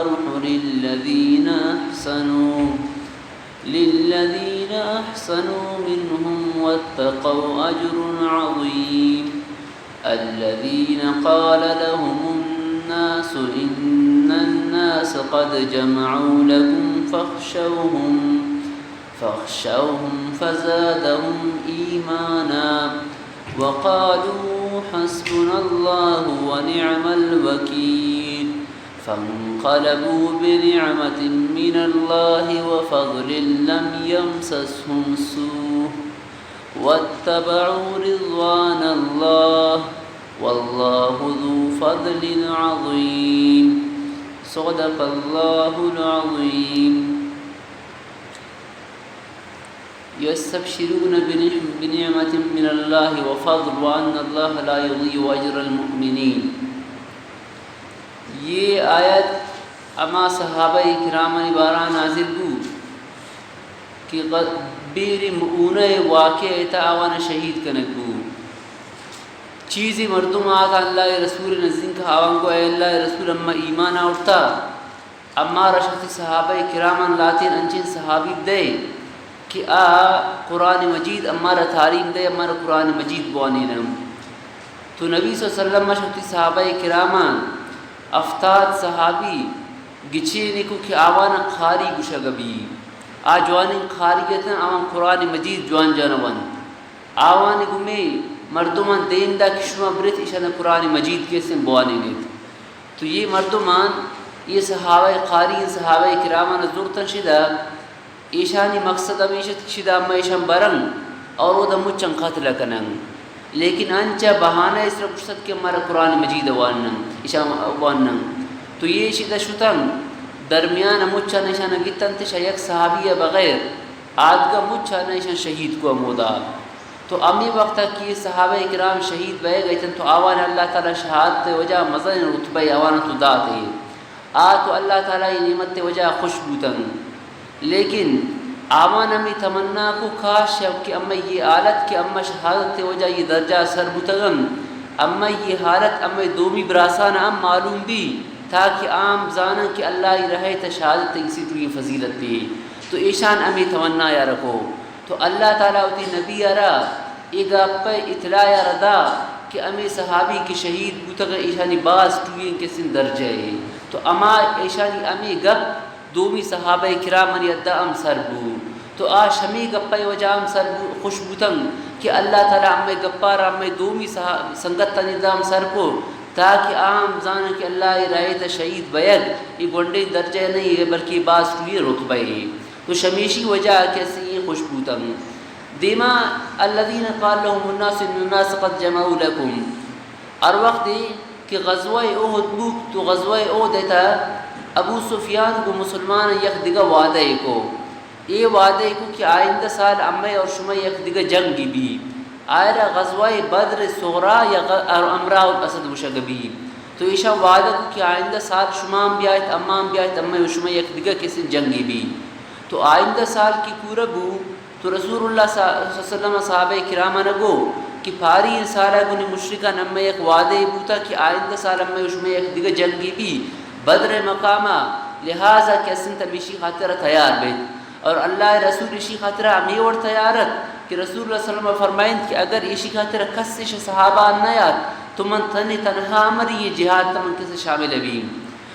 للذين أحسنوا، للذين أحسنوا منهم واتقوا أجر عظيم. الذين قال لهم الناس إن الناس قد جمعوا لكم فاخشوهم، فاخشوهم فزادهم إيمانا وقالوا حسبنا الله ونعم الوكيل. فانقلبوا بنعمة من الله وفضل لم يمسسهم سوء واتبعوا رضوان الله والله ذو فضل عظيم. صدق الله العظيم. يستبشرون بنعم-، بنعمة من الله وفضل وأن الله لا يضيع أجر المؤمنين. یہ آیت ہما صحابہ کرامانی بارہ نازل بو کہ غ-، بیر معونہ واقعہ ءِ تہا آوان شہید کنگ بو. چیزی مردم آتاں اللہ ءِ رسول ءِ نزدیک، آوان گو اے اللہ ءِ رسول، اما ایمان آورتا، امارا شہ وتی صحابہ کراماں لہتیں انچیں صحابی دئے کہ آ قرآن مجید امارا تعلیم دئے، امارا قرآن مجید بوانیناں. تو نبی صلی اللہ علیہ وسلم ءَ شہ وتی صحابہ کراماں ہفتاد صحابی گچین کو کہ آوان قاری گوشگ بی. آ جوانیں قاری اتاں، آوان قرآن مجید جوان جوان ونت. آوانی گومے مردماں دیم دا کہ شما برت ایشان قرآن مجید کسیں بوانینیت. تو یہ مردمان، یہ صحابہ قاری، صحابہ کراماں زرتن شدا، ایشانی مقصد ہمیش ات کہ شدا ما ایشان برن اور اودا مچن قتل کنن. لیکن انچا بہانہ اس را گوشت کہ مارا قرآن مجید وانن، ایشان وانن. تو یہ شدا شتن، درمیان مچان ایشان گتن تشا یک صحابی بغیر آدگہ مچان ایشان شہید کو ہمودا. تو ہمے وقت کہ یہ صحابہ کرام شہید بئے گئے تن، تو آوان اللہ تعالی شہادت وجہ مزن رتبہ آوان تو داتے. آ تو اللہ تعالی یہ نعمت وجہ خوش بوتن. لیکن آوان ہمیں تمنا کو کاش کہ اما یہ حالت کہ اما شہادت وجہ یہ درجہ سر بوتگن، اما یہ حالت اما دومی براسان ہم معلوم بی، تاکہ عام زانن کہ اللہ ای رہے تا شہادت اسی ٹوئی فضیلت دی. تو ایشان ہمیں تمنا یا رکھو. تو اللہ تعالی وتی نبی ءَ را اے گپ ءِ اطلاع ءَ را دا کہ ہمے صحابی کہ شہید بوتگ، ایشانی باز ٹوئیں کسیں درجہ ءَ. تو ہما ایشانی ہمے گپ دومی صحابہ کرامانی حدا ہم سر بو. تو آ شمی گپ ءِ وجہ ہم سر بو، خوش بوتن کہ اللہ تعالی ہمے گپا را ہمے دومی صحا-، سنگتانی حدا ہم سر کو، تاکہ آ ہم زانن کہ اللہ ءِ راہ ءِ تہا شہید بیگ اے گونڈیں درجہ نہیں ہے، بلکہ باز ٹوئیں رتبہ ہے. تو شمیشی وجہ کسی خوش بوتن. دیما الذين قال لهم الناس إن الناس قد جمعوا لكم. ہر وقت کہ غزوہ احد بوت، تو غزوہ احد ءِ تہا ابو سفیان گو مسلمان یک دگہ وعدہ کو. اے وعدہ کو کہ آئندہ سال امے اور شما یک دگہ جنگ بی. آئرا غزوہ بدر صغری یا غ-، امراء الاسد گوشگ بی. تو ایشان وعدہ کو کہ آئندہ سال شما ہم بیایت، اما ہم بیایت، امے اور شما یک دگہ کسیں جنگ بی. تو آئندہ سال کی پورا بو، تو رسول اللہ صلی اللہ علیہ وسلم صحابہ کراماں گو کہ پاری سالا گنی مشرکان ہمے یک وعدہ بوتا کہ آئندہ سال ہمے شمے یک دگہ جنگی بی بدر مقاما، لہذا کہ اسن تمیشی خاطر تیار بیت. اور اللہ رسول اشی خاطر ہمے وڑ تیار ات کہ رسول اللہ صلی اللہ علیہ وسلم فرمائنت کہ اگر اشی خاطر کس اش صحابہ نہ یات تو من تنی تنہا امری یہ جہاد تمن کس شامل بیم.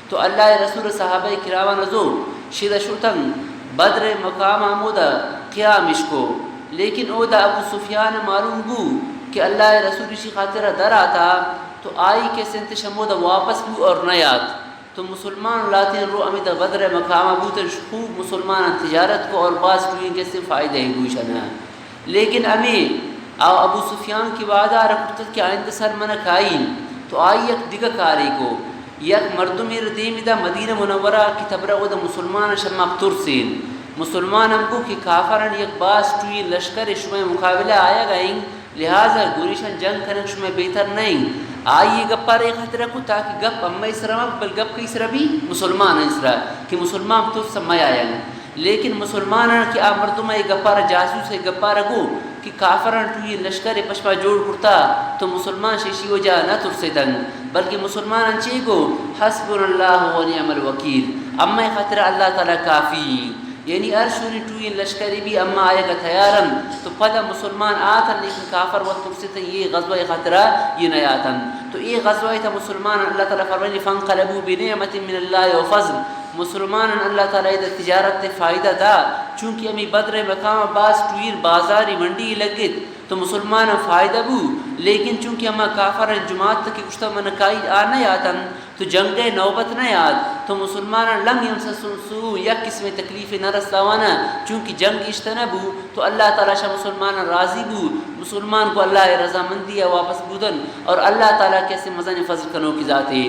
تو اللہ ءِ رسول ءِ صحابہ کراماں زو شد شتن بدر ءِ مقام ہمودا قیام اش کو، لیکن اودا ابو سفیان ءَ معلوم بو کہ اللہ ءِ رسول اشی خاطر در آتا، تو آئی کہ سنت شمودا واپس بو اور نیات. تو مسلمان لاتین رو ہمیدا بدر ءِ مقام بوتن، خوب مسلمان تجارت کو اور باز ٹوئیں کسے فائدہ ہی بوشنا. لیکن ہمے آ ابو سفیان کہ وعدہ آرا کرتت کہ آئندہ سال منا کائین، تو آئی یک دگہ کارے کو. یک مردمے را دیم دا مدینہ منورہ کہ تبرا اودا مسلمان شما ترسین. مسلمان ہم گو کہ کافران یک باز ٹوئی لشکر شمئے مقابلہ آیگ ایں، لہذا گریشان جنگ کنگ شمئے بہتر نہیں. آئی گپا رے خاطرہ کو تاکہ گپ اما اسرا مب، بل گپ کئی سرا بی؟ مسلمان اسرا، کہ مسلمان ترس میاین. لیکن مسلماناں کہ آ مردم ءَ اے گپارا، جاسوس ءَ گپارا گو کہ کافراں ٹوئی لشکر ءَ پشما جوڑ کرتا، تو مسلمان شیشی وجہ نہ ترسیتن. بلکہ مسلماناں چے گو؟ حسبنا اللہ و نعم الوکیل، امئے خاطر اللہ تعالی کافی ایں۔ یعنی ہر شونی ٹوئیں لشکرے بی، اما آیگا تیار انت، تو پدا مسلمان آتن، لیکن کافر وت ترسیتن، یہ غزوہ خاطرا یہ نیاتن۔ تو یہ غزوہ تا مسلمان، اللہ تعالی فرمائنی، فانقلبوا بنعمت من اللہ و فضل، مسلماناں اللہ تعالی دا تجارت فائدہ دا، چونکہ ہمیں بدر مقام باز ٹوئیں بازاری منڈی لگت، تو مسلماناں فائدہ بو، لیکن چونکہ ہما کافر جماعت کہ گوشتا من کائی آ نیاتن، تو جنگ نوبت نیات، تو مسلماناں لم یمسسهم سوء، یک قسم تکلیف نہ رستاوانا، چونکہ جنگ اشتہ نہ بو، تو اللہ تعالی شا مسلماناں راضی بو، مسلمان کو اللہ رضامندی واپس بودن، اور اللہ تعالی کسے مزن فضل کنوکی ذاتے۔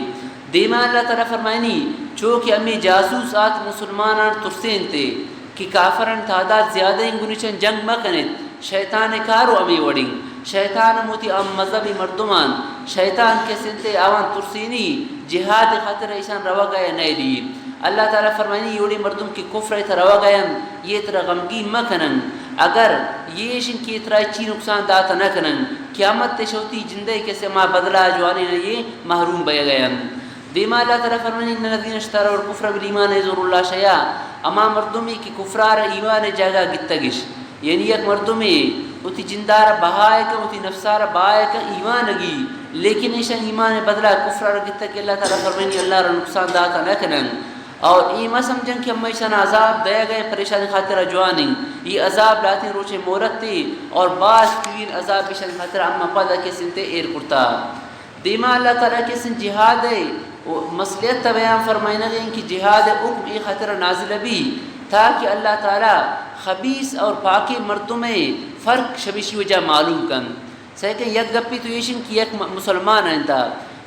دیما اللہ تعالی فرمائنی، چو کہ ہمیں جاسوس آت مسلماناں ترسینتے کہ کافران تعداد زیادہ ہیں، گنچن جنگ مکنت۔ شیطان کارو ہمیں وڑیں۔ شیطان ہم وتی ہم مذہبی مردمان، شیطان کسے انتے آوان ترسینی، جہاد خاطر ایشان روگا یا نیلی۔ اللہ تعالی فرمائنی، یہ وڑیں مردم کہ کفر ایت روگا ہیں، یہ ترا غمگین مکنن۔ اگر یہ ایشن کہ ترا چی نقصان داتا نکنن، قیامت تے شوتی جندے کسے ما بدلہ جوانین یہ محروم بیگا ہیں۔ دیما اللہ تعالی فرمانی، ان الذین اشتروا الکفر بالایمان لا یرضون اللہ شیئا، ہما مردمی کہ کفرار ایمان جاگہ گتگش، یعنی یک مردمی وتی جندار بہائے کن، وتی نفسار بہائے کن، ایمان گی، لیکن ایشان ایمان بدلا کفرار گتگ کہ اللہ تعالی فرمانی، اللہ را نقصان داتا نہ کنن۔ اور ای مہ سمجھن کہ ہم ایشان عذاب دیا گئے پریشانی خاطر جوانیں، یہ عذاب لاتیں روچے مورت تے اور باز ترین عذاب ایشان خاطر اما پدا کسے انتے ایر کرتا۔ دیما اللہ تعالی کسے جہاد ءِ مصلحت ءَ بیان فرمائینگ ءَ کہ جہاد ءِ حکم اے خاطر نازل بی تاکہ اللہ تعالی خبیث اور پاکیں مردم ءِ فرق شمیشی وجہ معلوم کن۔ سیکن یک گپی تو ایشن کہ یک م-، مسلمان انت،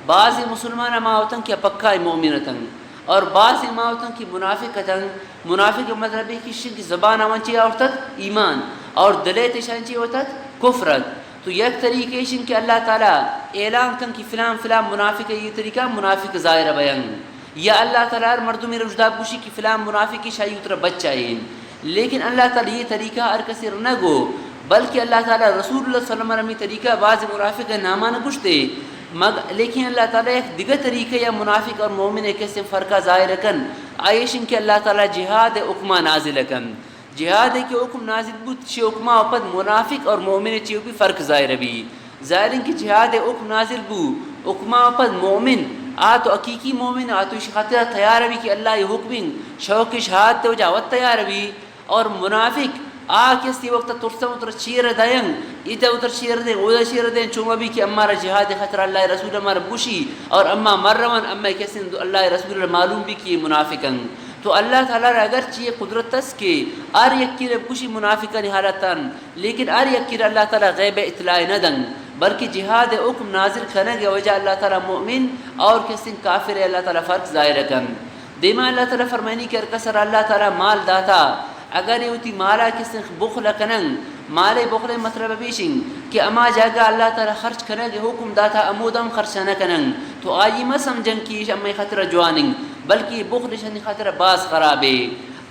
بعض مسلمان ہما ہوتن کہ پکا مومن اتن اور بعض ہما ہوتن کہ منافق اتن۔ منافق مطلب ہے کہ شنگ زبان آوان چی آورتت؟ ایمان۔ اور دلیت شان چی ہوتت؟ کفرت۔ تو یک طریقہ ایش انت کہ اللہ تعالی اعلان کن کہ فلان فلان منافق ءِ، یہ طریقہ منافق ظاہر بیان۔ یا اللہ تعالی ہر مردمی رشدا بوشی کہ فلان منافق شاہی اترا بچائین۔ لیکن اللہ تعالی یہ طریقہ ہر کسی نہ گو، بلکہ اللہ تعالی رسول اللہ صلی اللہ علیہ وسلم ہمیں طریقہ بعض منافق نامان گشتے۔ مگ-، لیکن اللہ تعالی ایک دگہ طریقہ یا منافق اور مومن ایک کسی فرقہ ظاہر کن، آئیشن کہ اللہ تعالی جہاد حکمہ نازل کن۔ جہاد ءِ کہ حکم نازل بوت، شی حکما پد منافق اور مومن چی بھی فرق ظاہر بی۔ ظاہر انت کہ جہاد ءِ حکم نازل بو، حکما پد مومن، آ تو حقیقی مومن، آ تو اش خاطر تیار بی کہ اللہ ءِ حکم انت، شوق شہادت وجہ وت تیار بی۔ اور منافق، آ کسی وقت ترسم اتر چیر دین، ادھر اتر چیر دین، ادھر چیر دین، چوما بی کہ امارا جہاد خاطر اللہ ءِ رسول امارا بوشی، اور اما مر روان، اما کسی اللہ ءِ رسول معلوم بی کہ یہ منافق انت۔ تو اللہ تعالی را اگرچہ یہ قدرت است کہ ہر یکی را بگوشی منافقانی حالتان، لیکن ہر یکی را اللہ تعالی غیب اطلاع نہ دن، بلکہ جہاد حکم نازل کنگ وجہ اللہ تعالی مؤمن اور کسیں کافر اللہ تعالی فرق ظاہر کن۔ دیما اللہ تعالی فرمائنی کہ ہر کس را اللہ تعالی مال داتا، اگر یہ وتی مالا کسیں بخل کنن، مال بخل مطلب بیشن کہ اما جاگہ اللہ تعالی خرچ کنگ حکم داتا، امودم خرچ نہ کنن، تو آئی مہ سمجھن کہ ایش امے خاطر جوانن، بلکہ بخل شنی خاطر باز خرابے۔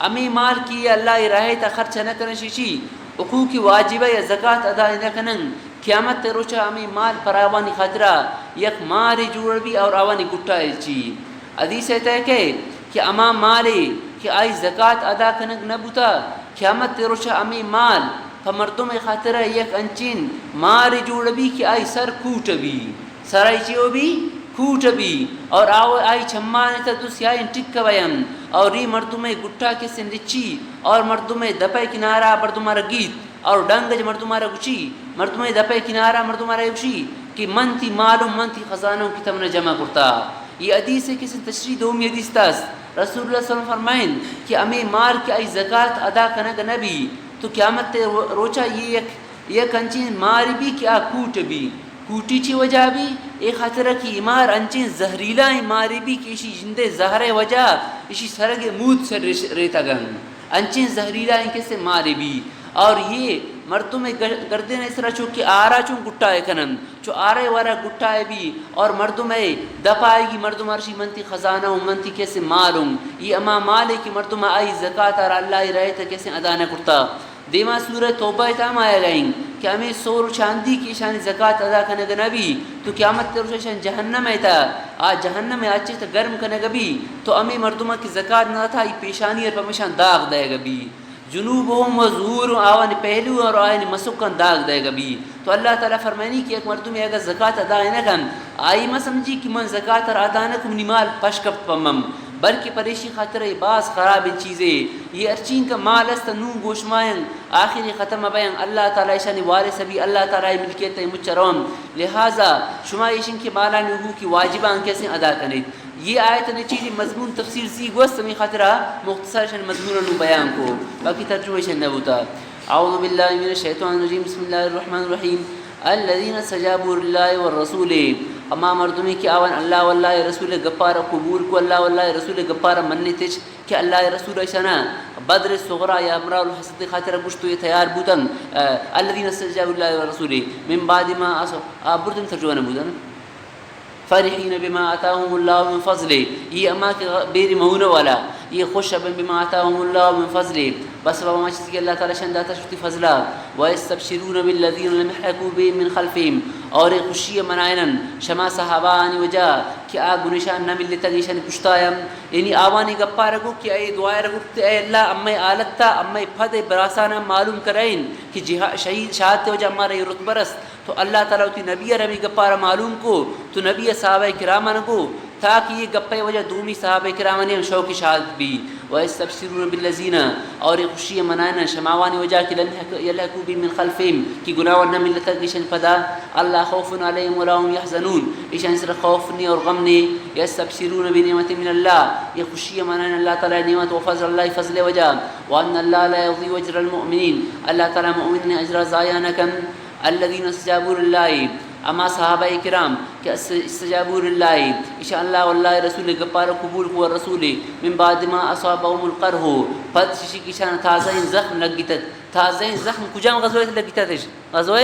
ہمے مال کہ اللہ ءِ راہ ءَ تہ خرچ نہ کنن، ششی حقوق واجبہ یا زکات ادا نہ کنن، قیامت ءِ روچا ہمے مال پراوانی خاطرا یک مارے جوڑ بی اور آوانی گٹا چی۔ حدیث ءِ تہ کہ، کہ ہما مالے کہ آئی زکات ادا کنگ نہ بوتا، قیامت ءِ روچا ہمے مال پہ مردم ءِ خاطرا یک انچین مارے جوڑ بی کہ آئی سر کوٹ بی۔ سرا چی ہو بی؟ Could be. اور آو آئی چمان تا تو سیاہیں ٹک بیم۔ اور ای مردم گٹا کسے نچی۔ اور مردم دپے کنارا مردم را گیت۔ اور ڈنگ مردم را گچی۔ مردم دپے کنارا مردم را گچی کہ من تی مال و من تی خزانہ کی تمنا جمع کرتا۔ یہ حدیث کسے تشریح دومی حدیث تاس۔ رسول اللہ صلی اللہ علیہ وسلم فرمائن کہ ہمیں مال کہ آئی زکات ادا کنگ نبی تو قیامت روچا یہ یک یک انچیں مارے بی کہ آ کوٹ بی۔ کوٹی چی وجہ بی؟ اے خاطر کہ اے مار انچیں زہریلائیں مارے بی کہ اشی جندے زہرے وجہ اشی سرگ موت سر ریش-، ریتگن۔ انچیں زہریلائیں کسے مارے بی۔ اور یہ مردم گر-، گردن اس را چو کہ آرا چون گٹا کنن، چو آرے ورا گٹا بی اور مردم اے دپائے گی مردم ارشی منتی خزانہ و منتی کسے مالوں۔ یہ اما مالے کہ مردم آئی زکات اور اللہ رہے تا کسے ادا نہ کرتا۔ دیما سورہ توبہ ءِ تہا ہم آیگ ءَ انت کہ ہمے سور و چاندی کہ ایشانی زکات ادا کنگ نہ بی، تو قیامت روچ ایشان جہنم ء تہا، آ جہنم ء آچ ء تہا گرم کنگ بی، تو ہمے مردماں کہ زکات نہ داتا، آئی پیشانی ء پمیشان داغ دئیگ بی۔ جنوبہم و ظہورہم، آوانی پہلو اور آیانی مسکاں داغ دئیگ بی۔ تو اللہ تعالی فرمائنی کہ یک مردمے اگر زکات ادا نہ کن، آئی مہ سمجھی کہ من زکات ء ادا نہ کن، منی مال پش کپت پہ من، بلکہ پریشی خاطر ء باز خرابیں چیزے۔ یہ ہرچین کہ مال است نوں گوشمایاں، آخری ختم بیاں، اللہ تعالی ایشانی وارث بی، اللہ تعالی ملکیت ء مچ روان۔ لہذا شما ایشن کہ مالانی حقوق واجباں کسیں ادا کنیت۔ یہ آیت نے چیزی مضمون تفصیل سی گوست، ہمیں خاطرہ مختصر شن مضمون نو بیان کو، باقی ترجمہ شن نہ بوتا۔ اعوذ باللہ من الشیطان الرجیم، بسم اللہ الرحمن الرحیم۔ الذین استجابوا للہ والرسول، اما مردمی کہ آوان اللہ واللہ رسول گپار قبول کو، اللہ واللہ رسول گپار منتش، کہ اللہ رسول ایشانا بدر صغرا یا امراء الحسد خاطر گشت و یہ تیار بوتن، آ، الذین استجابوا للہ والرسول من بعد ما اص-، آ، بردن ترجمہ نہ بوتن۔ فرحین بما آتاهم اللہ من فضله، یہ اما کہ غ-، بیر مہونہ والا، یہ خوش بن بما آتاهم اللہ من فضله، بس بابا ما چیز کہ اللہ تعالی شان داتا شتی فضلا۔ ویستبشرون بالذین لم یلحقوا بهم من خلفهم، اور یہ خوشی منائنن شما صحابہ آنی وجہ کہ آ گنشان نہ ملتگ ایشانی پشتایم۔ یعنی آوانی گپا رگو کہ اے دعا رگو کہ اے اللہ، امے حالت تا، امے پد براسانا معلوم کرائن کہ جہا-، شہید شہادت وجہ ہمارا یہ رتبہ رست۔ تو اللہ تعالی وتی نبی ء ہمے گپارا معلوم کو، تو نبی ء صحابہ کراماں گو، تاکہ یہ گپے وجہ دومی صحابہ کرامانی ہم شوق شہادت بی۔ ویستبشرون بالذین، اور یہ خوشی منائن شماوانی وجہ کہ لم یلحقوا بهم من خلفهم، کہ گناہ نہ ملتگ ایشان پدا، الا خوف علیهم ولا هم یحزنون، ایشان سر خوف نے اور غم نے۔ یستبشرون بنعمت من اللہ، یہ خوشی منائن اللہ تعالی نعمت و فضل، اللہ فضل وجہ۔ وان اللہ لا یضیع اجر المؤمنین، اللہ تعالی مؤمن نے اجر ضائع نہ کن۔ الذین استجابوا للہ، اما صحابہ کرام کہ اس-، استجابوا للہ، ایشاں اللہ واللہ رسول گپار قبول کو، رسول من بعد ما اصابهم القرح، پد چشی کہ ایشاں تازہ زخم لگتت۔ تازہ زخم کجام غزوہ لگتتش؟ غزوہ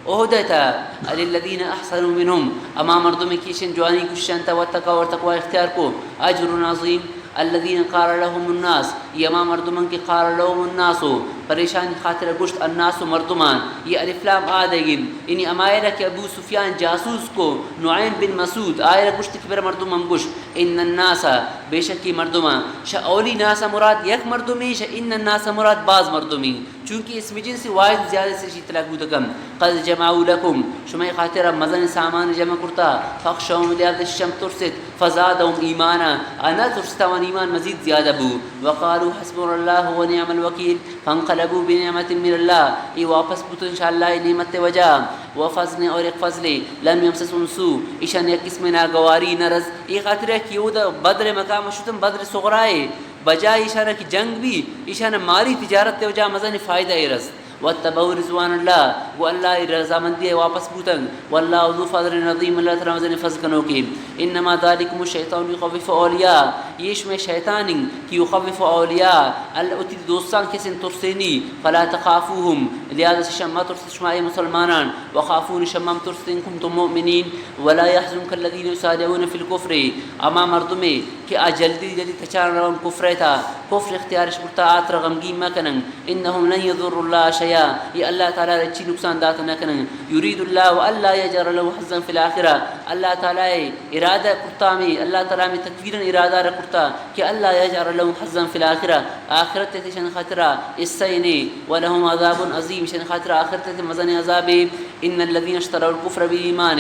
احد تھا۔ للذین احسنوا منهم، اما مردم کہ ایشاں جوانی گوشان تا واتقوا اور تقوی اختیار کو، اجر عظیم۔ الذین قال لهم الناس، یہ ہما مردمان کہ قال لهم الناس، پریشانی خاطر گوشت الناس مردمان۔ یہ الف لام آ دگن، یعنی ہمایرا کہ ابو سفیان جاسوس کو، نعیم بن مسعود، آئرا گوشت کہ بر مردمان گوش، ان الناس، بے شک یہ مردمان، شا اولی ناس مراد یک مردمی، شا ان الناس مراد باز مردمی۔ چونکہ اسم جنس واحد زیادہ سے شی اطلاق بوتگ انت۔ قد جمعوا لکم، شمئے خاطرا مزن سامان جمع کرتا، فخشوہم، لہذا ششم ترست، فزادہم ایمانا، آنا ترستا وان ایمان مزید زیادہ بو، وقالوا حسبنا اللہ ونعم الوکیل، فانقلبوا بنعمت من اللہ، یہ واپس بوتن شاء اللہ نعمت وجہ، وفضل، اور ایک فضل، لم یمسسہم سوء، ایشان یک قسم ناگواری نرس، یہ خاطرہ کہ اودا بدر مقام شتن، بدر صغرائے، بجائے ایشانا کہ جنگ بی، ایشانا مالی تجارت ء وجہ مزن فائدہ ء رست۔ واتبعوا رضوان اللہ، گو اللہ ء رضامندی ء واپس بوتنگ۔ واللہ ذو فضل عظیم، اللہ تعالی مزن فضل کنوکے۔ انما ذالکم الشیطان یخوف اولیاء، یہ شمئے شیطان انت کہ یخوف اولیاء، ال-، وتی دوستان کسن ترسینی، فلا تخافوہم، لہذا شما ترس شما اے مسلمانان، وخافون، شما ترس ان کنتم مؤمنین، ولا یحزنک الذین یسارعون فی الکفر، اما مردمے کہ آ جلدی جلدی تچان روان کفر ء تھا، کفر اختیارش کرتا، آ ترا غمگین مہ کنن۔ انہم لن یضروا اللہ شیئا، یہ اللہ تعالی را چی نقصان دات نہ کنن۔ یرید اللہ الا یجعل لهم حظا فی الاخرہ، اللہ تعالی ارادہ کرتا میں، اللہ تعالی میں تقدیرن ارادہ را کرتا کہ الا یجعل لهم حظا فی الاخرہ، آخرت ء تشن خاطرا حصہ نے، ولهم عذاب عظیم، شن خاطرا آخرت ء مزن عذابے۔ ان الذین اشتروا الکفر بالایمان،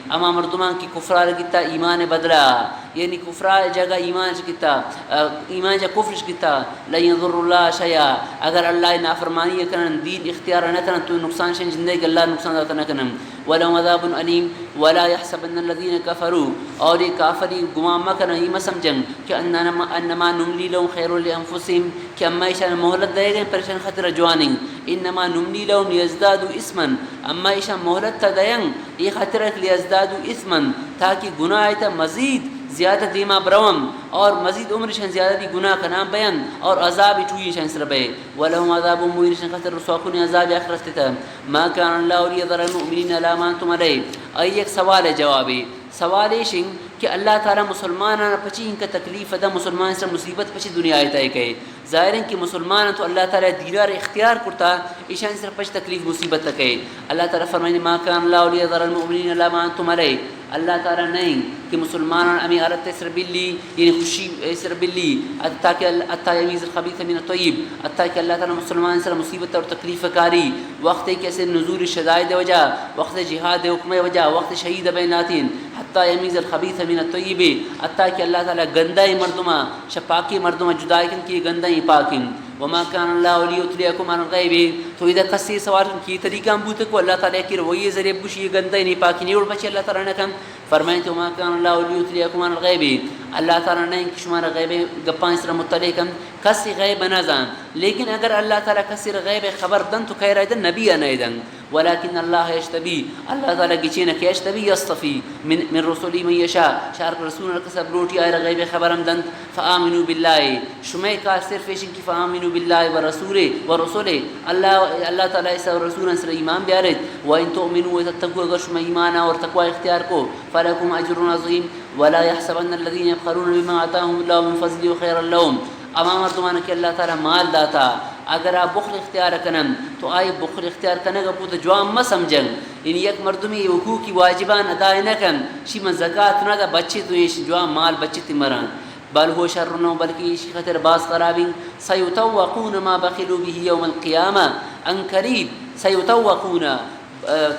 اما مردمان کہ کفرار گتا ایمان بدلا، یعنی کفرا جگہ ایمان اش گتا، آ، ایمان جا کفر اش گتا، لن یضر اللہ شیئا، اگر اللہ نافرمانی کنن، دین اختیار نہ کنن، تو نقصان شن زندگی اللہ نقصان دات نہ کنن۔ ولهم عذاب الیم ولا یحسبن الذین کفروا، اور یہ کافری گمان مہ کنن، یہ مہ سمجھن کہ انما، انما نملی لهم خیر لانفسهم، کہ اما ایشان مہلت دئیگیں پریشان خاطر جوانیں۔ انما نملی لهم لیزدادوا اثما، اما ایشان مہلت تا دئین یہ خاطر کہ لیزدادوا اثما، تاکہ گناہ تا مزید زیادہ دیما برون اور مزید عمرشان زیادہ بی گناہ کنان بین اور عذاب ٹوئی ایشان سر بئے۔ ولهم عذاب مهین، ایشان خاطر رسوا کنی عذاب آخرت تا۔ ما کان اللہ لیذر المؤمنین علی ما انتم علیہ۔ ای یک سوال جوابی۔ سوال ایشن کہ اللہ تعالی مسلماناں پچی انکا تکلیف دا، مسلمان سر مصیبت پچی دنیا ء تہ کئے۔ ظاہر ہے کہ مسلمان تو اللہ تعالی دیرار اختیار کرتا، ایشان سر پچ تکلیف مصیبت کئے۔ اللہ تعالی فرمائے، ما کان اللہ لیذر المؤمنین علی ما انتم علیہ۔ اللہ تعالی نہیں کہ مسلمانان ہمیں حالت سر بلی، یعنی خوشی سر بلی، حتی کہ ال-، حتی یمیز الخبیث من الطیب، حتی کہ اللہ تعالی مسلمان سر مصیبت اور تکلیف کاری، وقت کہ اسے نزول شدائد وجہ، وقت جہاد حکم وجہ، وقت شہید بیناتین، حتی یمیز الخبیث من الطیب، حتی کہ اللہ تعالی گندہ مردمہ شہ پاکی مردمہ جدا کن کہ گندہ پاکن۔ وما کان اللہ لیطلعکم علی الغیب، تو ادا کسی سوال کن کہ طریقہ ہم بوتے کو اللہ تعالی کی روی ذریعہ بوشی گندہ نی پاکی نیوڑ بچے اللہ تعالی نہ کن۔ فرمائیں تو، وما کان اللہ لیطلعکم علی الغیب، اللہ تعالی نہیں کہ شما غیب گپان سر مطلع کن، کسی غیب نہ زان، لیکن اگر اللہ تعالی کسی غیب خبر دن تو خیر دن، نبی نہ دن۔ ولكن الله يجتبي، اللہ تعالی گچین کہ يجتبي، يصطفي من، من رسله من يشاء، شار رسول کسب لوٹی آئے غیب خبر ہم دنت۔ فآمنوا بالله، شمئے کار صرف ایشن کہ فآمنوا بالله ورسوله، ورسله، اللہ، اللہ تعالی سر رسول سر ایمان بیارت۔ وإن تؤمنوا وتتقوا، اگر شما ایمان اور تقوی اختیار کو، فلكم أجر عظيم، ولا يحسبن الذين يبخلون بما آتاهم الله من فضله خيرا لهم۔ اما مردمان کہ اللہ تعالی مال داتا، اگر آ بخل اختیار کنن، تو آئی بخل اختیار کنگ پوت جوان مہ سمجھن۔ یعنی یک مردمی حقوقی واجبان ادا نہ کن، شی من زکات نہ دا، بچے تو ایش جوان مال بچے تی مران۔ بل هو شر لهم، بلکہ ایشی خاطر باز خرابیں۔ سيطوقون ما بخلوا به يوم القيامة، ان قریب سيطوقون،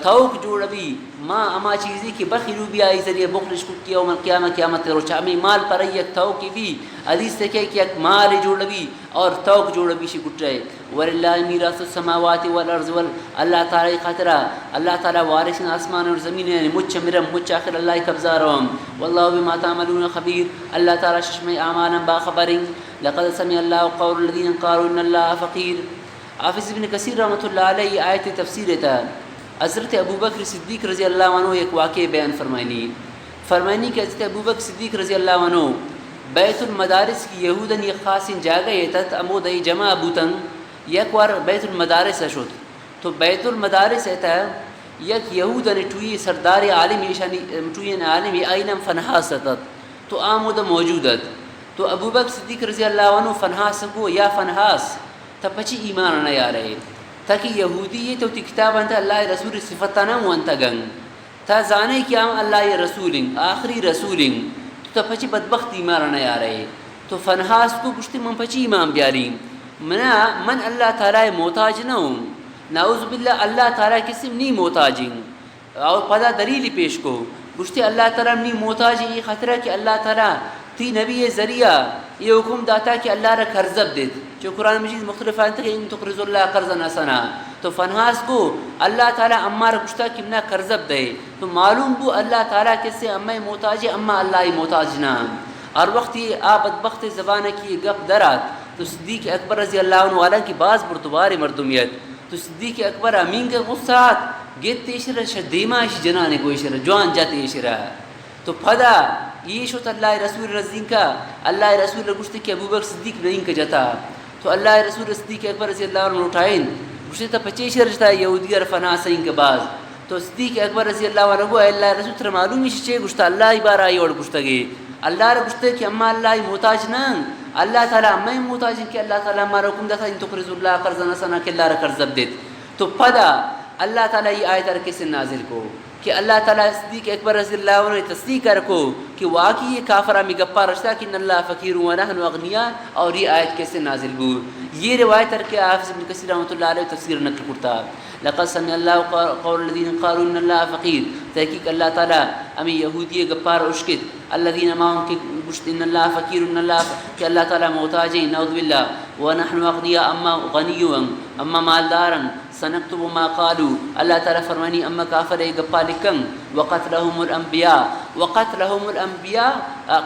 توک جوڑ بی، ما ہما چیزی کہ بخلوا به آئی ذریعہ بخلش کت، یوم القیامہ، قیامت روچ ہمیں مال پر یک توکی بی، حدیث تکے کہ یک مال جوڑ بی اور توک جوڑ بی شی گٹے۔ ولله ميراث السماوات والأرض وال، اللہ تعالی خاطرہ، اللہ تعالی وارث آسمان اور زمین، یعنی مچ مرم، مچ آخر اللہ قبضہ روم۔ والله بما تعملون خبير، اللہ تعالی ششمئے اعمالاں باخبریں۔ لقد سمع الله قول الذين قالوا إن الله فقير۔ حافظ ابن کثیر رحمۃ اللہ علیہ آیت تفسیر تا حضرت ابوبکر صدیق رضی اللہ عنہ یک واقعہ بیان فرمائنی۔ فرمائنی کہ حضرت ابوبکر صدیق رضی اللہ عنہ بیت المدارس کی یہودن یک خاصیں جاگہ ایتت، ہمود ای جمع بوتن، یک وار بیت المدارس شد۔ تو بیت المدارس ایتا یک یہودن ٹوئی سردار عالم ایشانی، ٹوئی عالم آئی نام فنحاس اتت۔ تو آ ہمود موجود ات۔ تو ابوبکر صدیق رضی اللہ عنہ فنحاس کو، یا فنحاس، تا پچی ایمان نہ یارے؟ تاکہ یہودی یہ تو تی کتاب انت اللہ رسول صفتانا وانتا گنگ۔ تا زانے کہ ہم اللہ رسولیں، آخری رسولیں۔ تو تا پچی بدبخت ایمان نہ یارے؟ تو فنحاس کو گشتے من پچی ایمان بیاریں؟ منا، من اللہ تعالی محتاج نہ ہوں۔ نعوذ باللہ، اللہ تعالی کسی نی محتاجیں۔ اور پدا دلیلی پیش کو، گشتی اللہ تعالی منی محتاج ای خاطرہ کہ اللہ تعالی تی نبی ذریعہ یہ حکم داتا کہ اللہ را قرض بدیت۔ چو قرآن مجید مختلف آیت کہ ان تقرضوا الله قرضا حسنا۔ تو فنحاس کو اللہ تعالی اما را گشتا کہ منا قرض بدے۔ تو معلوم بو اللہ تعالی کسے اما محتاج، اما اللہ محتاج نہ۔ ہر وقت یہ آ بدبخت زبان کی گپ درات، تو صدیق اکبر رضی اللہ عنہ والا کی باز بردبار مردمیت۔ تو صدیق اکبر امین کے غصہ آت، گت ایشرا شہ دیما ایشی جنانے کو ایشرا، جوان جت ایشرا۔ تو پدا یہ شت اللہ رسول رزینکا، اللہ رسول گشتے کہ ابوبکر صدیق نئیں کہ جتا۔ تو اللہ رسول صدیق اکبر رضی اللہ عنہ لوٹائیں، گشتے تا پچے ایشرا جتا یہودی عرفا ناسیں کہ باز۔ تو صدیق اکبر رضی اللہ عنہ گو، اے اللہ رسول ترا معلوم ایشی چے گشتا، اللہ ای بارا ای وڑ گشتگے۔ اللہ را گشتے کہ اما اللہ ای محتاج نہ، اللہ تعالی اما ای محتاج کہ اللہ تعالی مارا حکم داتا ان تقرضوا الله قرضا حسنا کہ اللہ را قرض بدیت۔ تو پدا اللہ تعالی ای آیت ار کسے نازل کو کہ اللہ تعالی صدیق اکبر رضی اللہ عنہ تصدیق کر کو کہ واقعی یہ کافر ہمیں گپا رشتا کہ ان اللہ فقیر و نحن اغنیاء، اور یہ آیت کسے نازل بو۔ یہ روایت ار کہ حافظ ابن کثیر رحمۃ اللہ علیہ تفسیر نقل کرتا۔ لقد سمع الله قول الذين قالوا إن الله فقير، تحقیق اللہ تعالی ہمیں یہودی گپار اشکت، الذين معهم کہ گشت ان اللہ فقیر، ان اللہ کہ اللہ تعالی محتاج ہیں، نعوذ باللہ، ونحن اغنياء، اما غنی ہم، اما مالدار ہم، سنكتب ما قالوا، اللہ تعالی فرمانی اما کافر اے گپا لکھن، وقتلهم الانبياء، وقتلهم الانبياء،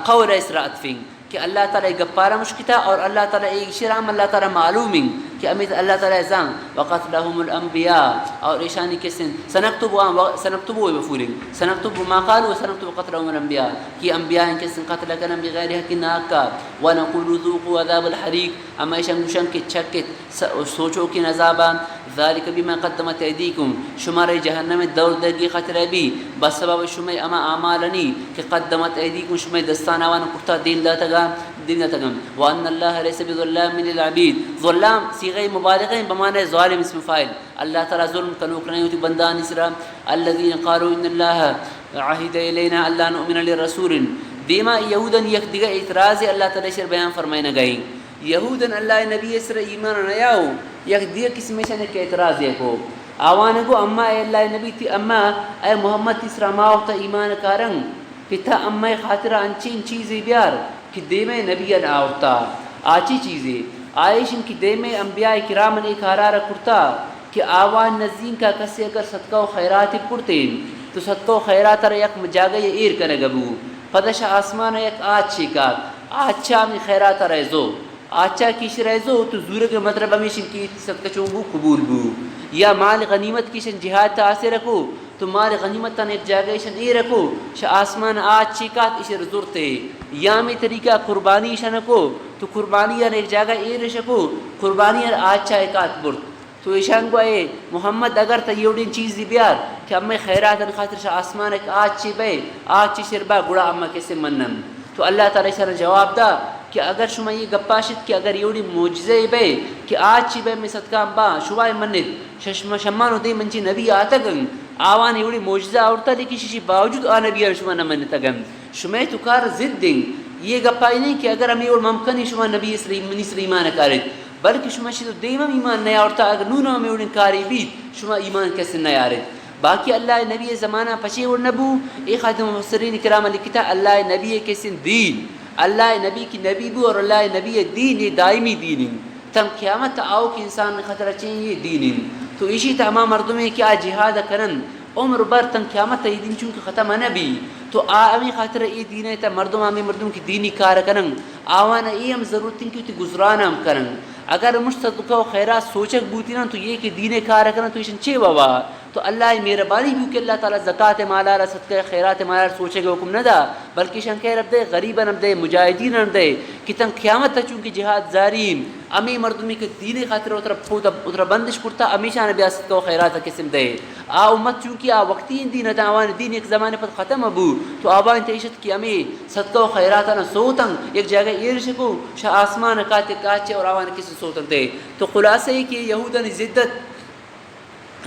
قول اسرا عطفیں۔ کہ اللہ تعالی گپارا مشکتا اور اللہ تعالی ایشرا ہم اللہ تعالی معلومیں کہ امیت اللہ تعالی زان۔ وقتلهم الانبياء، اور ایشانی کسن سنكتب و، سنكتب و مفعولیں، سنكتب ما قالوا وسنكتب قتلهم الانبياء، کہ انبیاء کسن قتل کنن بغیر حق ناحق کا۔ ونقول ذوقوا عذاب الحريق، اما ایشان گوشن کہ چکت س-، سوچوکیں عذابا، ذلك بما قدمت أيديكم، شمارا جہنم دور دگی خاطر بی، بس سبب شمئے ہما اعمالانی کہ قدمت أيديكم، شمئے دستان آوان کرتا، دیم داتگا، دیم داتگا۔ وأن الله ليس بظلام للعبيد۔ ظلام صيغہ مبالغہ ہیں، بمعنی ظالم اسم فاعل۔ اللہ تعالی ظلم کنوک نہیں ہوتی بندانی سرا۔ الذين قالوا إن الله عهد إلينا ألا نؤمن لرسول۔ دیما یہودن یک دیگہ اعتراض اللہ تعالی شر بیان فرمائنا گئے۔ یہودن اللہ نبی سر ایمان نیاو، یک دیگہ قسم شن یک اعتراض کو۔ آوان گو، اما اے اللہ نبی تی، اما اے محمد تی سرا ما وقت ایمان کارن کہ تا اما خاطر انچین چیزی بیار کہ دیمے نبیان آورتا۔ آچی چیزی آئیشن کہ دیمے انبیاء کرامن اے کارا را کرتا کہ آوان نزینکا کسے اگر صدقہ و خیراتی پرتین تو صدقہ و خیرات را یک جاگہ ایر کنگ بو، پدا شہ آسمان یک آچ چیکات، آچا ہمیں خیرات را زو۔ آچا کیش رئیزو تو زورگ مطلب ہمیشن کہ صدقہ چون بو قبول بو۔ یا مال غنیمت کیشن جہاد تا آسر کو تو مال غنیمت تن ایک جاگہ ایشن ایر کو، شہ آسمان آچ چیکات ایشر زرتے۔ یا ہمیں طریقہ قربانی شن کو تو قربانی یان ایک جاگہ ایر شکو، قربانی یان آچا ایکات برت۔ تو ایشان گو اے محمد اگر تا یوڑین چیزی بیار کہ ہمیں خیراتن خاطر شہ آسمان ایک آچ چی بے، آچ چی شر با گڑا اما کسے منن۔ تو اللہ تعالی ایشان جواب دا کہ اگر شما یہ گپا شت کہ اگر یوڑی معجزہ بے کہ آج چی بے میں صدقہ با شما منت، شش-، شما شمان و دے منچی نبی آتگن، آوان یوڑی معجزہ آورتا، لیکن ششی باوجود آ نبی شما نہ منتگن۔ شما تو کار ضد دیں۔ یہ گپا ہی نہیں کہ اگر ہمیں اور ممکن ہے شما نبی اسلام، منی اسلام ایمان کارت، بلکہ شما شد دیم ہم ایمان نہ آورتا، اگر نون ہمیں اور کاری بیت، شما ایمان کسے نہ آرت۔ باقی اللہ نبی زمانہ پچے وڑ نبو، اے خاطر مفسرین کرام لکھتا، اللہ نبی کسن دین، اللہ نبی کی نبی بو اور اللہ نبی دین، یہ دائمی دین ہیں۔ تن قیامت آؤ کہ انسان خطر چین یہ دین ہیں۔ تو ایشی تا ہما مردمیں کہ آ جہاد کنن، عمر بر تن قیامت یہ دین چونکہ ختم نہ بی۔ تو آ ہمیں خاطر یہ دین ہے تا مردم، ہمیں مردم کی دینی کار کنن، آوان یہ ہم ضرورت ہیں کہ تی گزران ہم کنن۔ اگر مش صدقہ و خیرات سوچک بوتی نا تو یہ کہ دین کار کنن تو ایشن چے بابا؟ تو اللہ مہربانی بو کہ اللہ تعالی زکات مالا را، صدقہ خیرات مالا را سوچے گا حکم نہ دا، بلکہ شان خیر اب دے، غریبان اب دے، مجاہدین اب دے کہ تن قیامت تک چونکہ جہاد زارین، امی مردمی کہ دین خاطر اترا پوت، اترا بندش کرتا، امیشان بیا صدقہ و خیرات قسم دے۔ آ امت چونکہ آ وقتی دین تا، آوان دین ایک زمانے پر ختم بو، تو آوان تیشت کہ امی صدقہ و خیراتان سوتن یک جاگہ ایر شکو، شہ آسمان کاتے کاچے اور آوان کسے سوتن دے۔ تو خلاصہ یہ کہ یہودانی زدت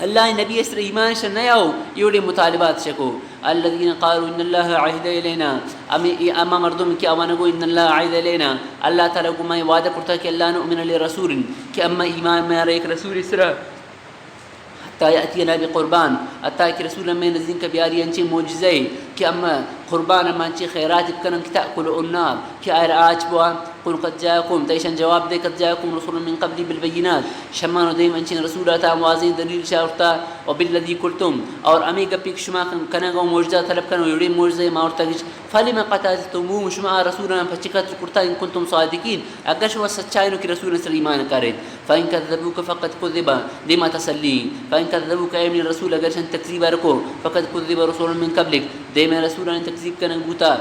اللہ نبی اسر ایمان شہ نیاو، یوڑے مطالبات شکو۔ الذين قالوا إن الله عهد إلينا، امی، اما مردم کہ آوان گو ان اللہ عهد إلينا، اللہ تعالی گو میں وعدہ کرتا کہ ألا نؤمن لرسول، کہ اما ایمان میں ایک رسول اسرا، حتى يأتينا بقربان، حتى کہ رسول میں نزین کا بیاری انچے معجزہ کہ اما قربان اما انچے خیرات بکنن کہ تأكل النار، کہ آئر آچ بوا۔ قل قد جاءكم، تیشان جواب دے، قد جاءكم رسل من قبلي بالبينات، شمان و دیم انچین رسول آتا ہم واضح دلیل شاورتا، وبالذي قلتم، اور امی گپی کہ شما کن-، کنگا و معجزہ طلب کنو، یوڑی معجزہ ما ورتا گچ، فلم قتلتموهم، شما آ رسولان پچی قتل کرتا، ان كنتم صادقين، اگر شما سچائنو کہ رسول سر ایمان کارے۔ فإن كذبوك فقد كذب، دیما تسلی۔ فإن كذبوك، اے منی رسول، اگر شن تکذیب رکو، فقد كذب رسل من قبلك، دیمے رسولان تکذیب کنگ بوتا۔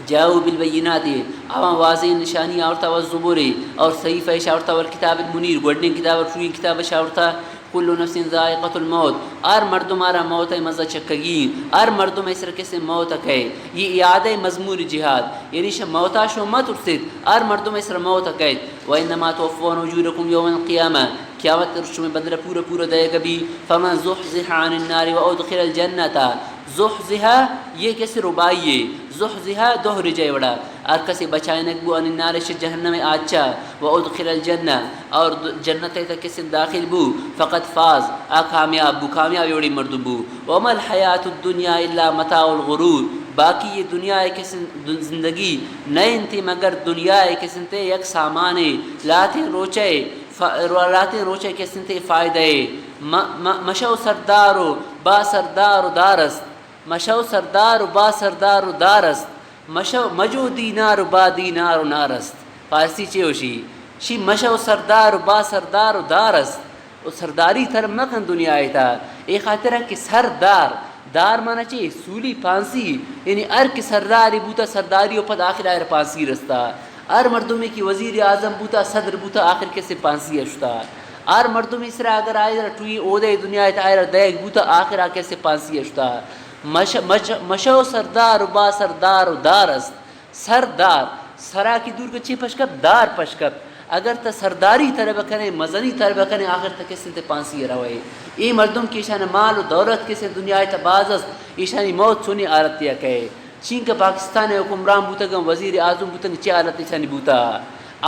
جاءوا بالبينات، آواں واضح نشانی آورتا، والزبر، اور صحیفہ اش آورتا، والكتاب المنير، گوڈنی کتاب اور شوی کتاب اش آورتا۔ كل نفس ذائقة الموت، ہر مردم آرا موت مزہ چکگی، ہر مردم اسر کسے موت کئے۔ یہ اعادہ مضمون جہاد، یعنی شہ موتا شو مہ ترسید، ہر مردم اسر موت کئے۔ وإنما توفون أجوركم يوم القيامة، قیامت روچ شمئے بدلہ پورا پورا دئیگ بی۔ فمن زحزح عن النار وأدخل الجنة، زحزح یہ کسے رباعی ہے، زحزح دو رجئے وڑا، ہر کسے بچائینگ بو عن النار شہ جہنم آچا، وأدخل الجنة اور د-، جنت تک کسے داخل بو، فقد فاز، آ کامیاب بو، کامیاب یوڑی مردم بو۔ وما الحياة الدنيا إلا متاع الغرور، باقی یہ دنیا کسے دن-، زندگی نہ انتی مگر دنیا کسے تے یک سامانے، لاتیں روچے ف-، رو-، لاتیں روچے کسنتے فائدہ اے۔ م-، م-، مشو سردار و با سردار و دار است۔ مشو سردار و با سردار و دار است۔ مشو، مجو دینار و با دینار و نار است۔ فارسی چے ہوشی؟ شی مشو سردار و با سردار و دار است۔ و سرداری تر مکن دنیا تا۔ اے خاطر کہ سردار، دار مانا چے؟ سولی پانسی۔ یعنی ہر کہ سرداری بوتا سرداری و پد آخر آئر پانسی رستا۔ ہر مردمے کہ وزیر اعظم بوتا، صدر بوتا، آخر کسے پانسی اشتا۔ ہر مردمی سرا اگر آئی را ٹوئی اودے دنیا ء تہ آئی را دئیگ بوتا، آخر آ کسے پانسی ء شتا۔ مش-، مش-، مشو سردار و با سردار و دار است۔ سردار، سرا کہ دور کن چے پش کپ؟ دار پش کپ۔ اگر تہ سرداری طلب کنے، مزنی طلب کنے، آخر تہ کسے تہ پانسی ء روئے۔ اے مردم کہ ایشان مال و دولت کسے دنیا ء تہ باز است، ایشانی موت چونی حالت ء کئے؟ چینکہ پاکستان ء حکمران بوتگاں، وزیر اعظم بوتگاں، چے حالت ایشانی بوتا؟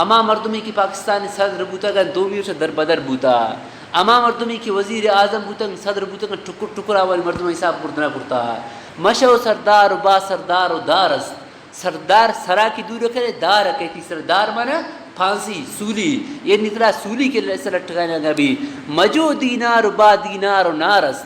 ہما مردمے کہ پاکستان ء صدر بوتگاں، دومی روچ دربدر بوتا۔ ہما مردمے کہ وزیر اعظم بوتگاں، صدر بوتگاں، ٹکر ٹکر آوانی مردم حساب کرد نہ کرتا۔ مشو سردار و با سردار و دار است۔ سردار سرا کہ دور کنے، دار کئے تئی سر، دار مانا پھانسی، سولی، یعنی ترا سولی کہ سر لٹکانا گبی۔ مجو دینار و با دینار و نار است۔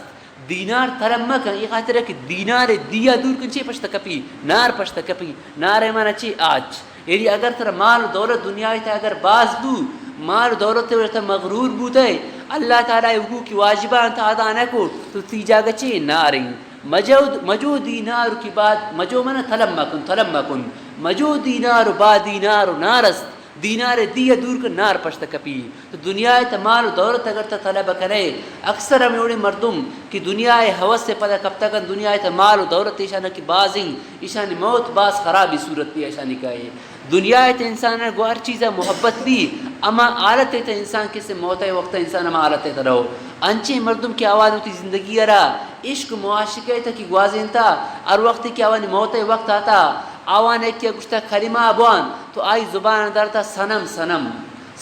دینار طلب مکن، اے خاطر کہ دینار دیا دور کن چے پشت کپی؟ نار پشت کپی۔ نار مانا چے؟ آچ۔ یعنی اگر ترا مال و دولت دنیا ء تہ اگر باز بو، مال و دولت ء وجہ تہ مغرور بوتئے، اللہ تعالی ء حقوق واجباں تہ ادا نہ کو، تو تی جاگہ چے؟ ناریں۔ مجو، مجو دینار کی بات، مجو من طلب مکن، طلب مکن۔ مجو دینار و با دینار و نار است۔ دینار ء دی ء دور کن، نار پشت کپی۔ تو دنیا ء تہ مال و دولت اگر تہ طلب کنئے، اکثر ہمے وڑیں مردم کہ دنیا ء ہوس ء پدا کپتگ انت، دنیا ء تہ مال و دولت ایشان کہ باز انت، ایشانی موت باز خرابیں صورت ء ایشانی کائے۔ دنیا ء تہ انسان ء گوں ہر چیز ء محبت بی، ہما حالت ء تہ انسان کسے موت ء وقت ء انسان ہما حالت ء تہ رو۔ انچیں مردم کہ آوان وتی زندگی ء را عشق و معاشقہ ء تہ کہ گوازینتا، ہر وقت کہ آوانی موت ء وقت آتا، آوان یکے ء گوشتا کلمہ بوان، تو آئی زبان ء درتا صنم، صنم۔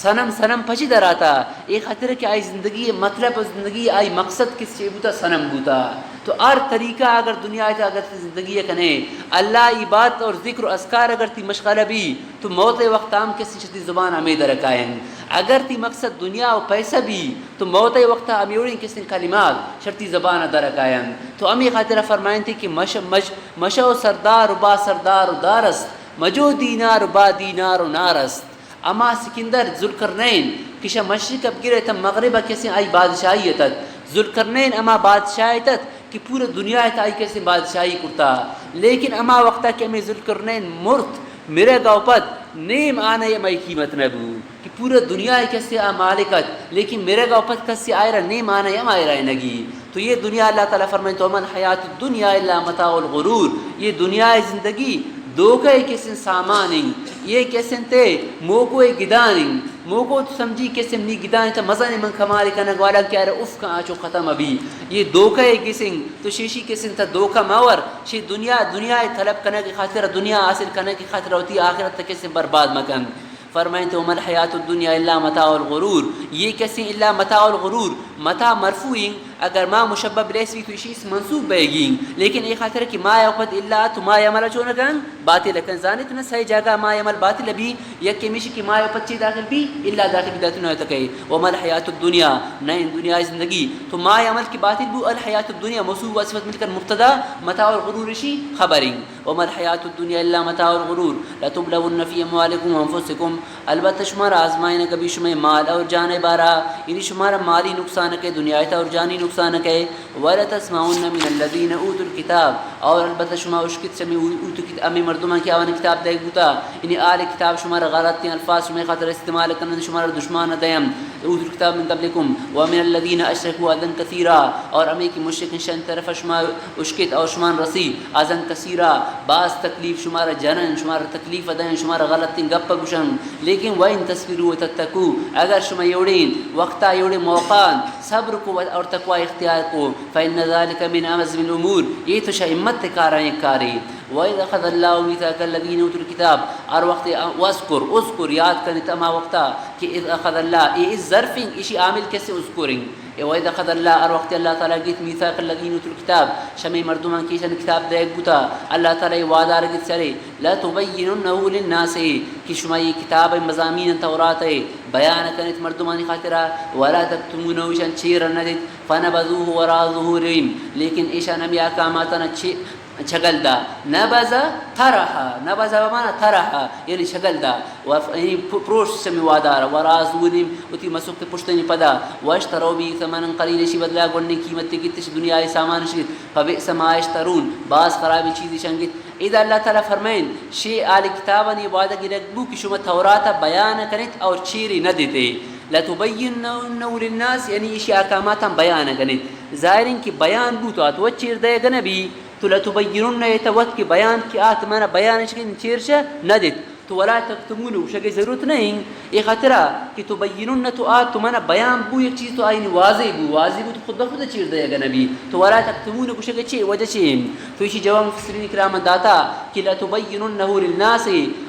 صنم، صنم پچی درآتا؟ اے خاطر کہ آئی زندگی ء مطلب و زندگی ء آئی مقصد کس چے بوتا؟ صنم بوتا۔ تو ہر طریقہ اگر دنیا ء تہ اگر تئی زندگی ء کنے، اللہ ء عبادت اور ذکر و اذکار اگر تئی مشغلہ بی، تو موت ء وقت ہم کسی شتی زبان ہمے در کائن۔ اگر تئی مقصد دنیا و پیسہ بی، تو موت ء وقت ہمے وڑیں کسیں کلمات شرتی زبان ء در کائن۔ تو ہمے خاطر فرمائنتے کہ مش-، مش-، مشو سردار و با سردار و دار است، مجو دینار و با دینار و نار است۔ ہما سکندر ذوالقرنین کہ شہ مشرق ء بگرے تاں مغرب ء کسیں آئی بادشاہی اتت۔ ذوالقرنین ہما بادشاہ اتت کہ پورے دنیا ء تہ آئی کسیں بادشاہی کرتا۔ لیکن ہما وقتا کہ ہمے ذوالقرنین مرت، مرگ ء پد نیم آنے ء مئی قیمت نہ بو کہ پورے دنیا ء کسے آ مالک ات، لیکن مرگ ء پد کسے آئرا نیم آنے ہم آئرا نگی۔ تو یہ دنیا، اللہ تعالی فرمائیں، تو وما الحیات الدنیا الا متاع الغرور، یہ دنیا ء زندگی دھوکہ ء کسیں سامان انت، یہ کسیں تے موکو ء گدان انت۔ موکو تو سمجھی کسیں منی گدان انت، مزن من کمال کنگ والا کہ ارے اف کن آچو ختم ابھی۔ یہ دھوکہ ء کسیں تو شیشی کسیں تا دھوکہ مور، شی دنیا، دنیا ء طلب کنگ خاطر، دنیا حاصل کنگ خاطر وتی آخرت کسیں برباد مکن۔ فرمائیں تو وما الحیات الدنیا الا متاع الغرور، یہ کسیں الا متاع الغرور، متاع مرفوع انت، اگر ما مشبہ بلیس بی تو ایشی اس منصوب بئیگی انت، لیکن اے خاطر کہ ما یا پد الا تو ما عمل چون کن باطل کن، زانت نہ سئے جاگہ ما عمل باطل بی، یک ہمیشی کہ ما یا پد چی داخل بی، الا داخل بی، داتو نہ تکے۔ وما الحیات الدنیا، نہ ان دنیا زندگی، تو ما عمل کی باطل بو، الحیات الدنیا موصوف و صفت مل کر مبتدا، متاع الغرور شی خبر انت۔ وما الحیات الدنیا الا متاع الغرور، لتبلون فی اموالکم وانفسکم، البتہ شمارا آزمائینگ بی شمئے مال اور جان ء بارا، یعنی شمارا مالی نقصان کئے، دنیا ء تہ اور جانی نقصان کئے۔ ولتسمعن من الذین اوتوا الکتاب، اور البتہ شما اشکت شمی او-، اوتو کت-، ہمے مردماں کہ آوان کتاب دیگ بوتا، یعنی آل کتاب شمارا غلطیں الفاظ شمئے خاطر استعمال کنن، شمارا دشمان دیم۔ اوتوا الکتاب من قبلکم ومن الذین اشرکوا اذی کثیرا، اور ہمے کہ مشرک شان طرف شما اشکت اور شمان رسی، اذی کثیرا، باز تکلیف شمارا جنن، شمارا تکلیف دین، شمارا غلطیں گپ گوشن، لیکن وان تصبروا وتتقوا، اگر شما یوڑین وقتا یوڑین موقعا صبر کو اور تقوی اختیار کو، فان ذلک من عزم الامور، یہ تو شہ ہمت کارا یک کاری۔ واذ اخذ اللہ میثاق الذین اوتوا الکتاب، ہر وقت، واذکر، اذکر، یاد کنت ہما وقتا کہ اذ اخذ اللہ، اے اذ ظرف انت، اشی عامل کسے؟ اذکر انت۔ اے واذ اخذ اللہ، ہر وقت اللہ تعالی گیت، میثاق الذین اوتوا الکتاب، شمی مردمان کہ ایشان کتاب دیگ بوتا، اللہ تعالی وعدہ گیت سرے، لتبیننہ للناس، کہ شما یہ کتاب مضامین تورات بیان کنت مردمانی خاطرا، ولا تکتمونہ، ایشان چیر نہ دیت، فنبذوہ وراء ظہورہم، لیکن ایشان ہمے احکاماتانا چے-، چگل دا۔ نبذ طرح، نبذ بمعنی طرح، یعنی چگل دا۔ و ف-، یعنی پ-، پروش چمی وادار، وراء ظہورہم، وتی مسک پشتنی پدا، واشتروا به ثمنا قلیلا، شی بدلا گونڈیں قیمت گیتش دنیا ء سامان شی، فبئس ما یشترون، باز خرابی چیزی شنگت۔ ادا اللہ تعالی فرمائن، شی آل کتابانی وعدہ گرگ بو کہ شما تورات بیان کنت اور چیری نہ دیتے۔ لتبیننه للناس، یعنی ایشی احکاماتاں بیان کنیت۔ ظاہر انت کہ بیان بوت، آ تو وت چیر دئیگ نہ بی۔ تو لتبیننه، اے تو وت کہ بیان کہ آ تو منا بیان اش کہ چیر شہ نہ دیت۔ تو ولا تکتمونه گوشگ ضرورت نہ انت۔ اے خاطرا کہ تبیننه تو آ تو منا بیان بو، یک چیز تو آئی واضح بو، واضح بو تو خود بخود چیر دئیگ نہ بی۔ تو ولا تکتمونه گوشگ چے وجہ چے انت؟ تو ایشی جواب مفسرین کرام داتا کہ لتبیننه للناس،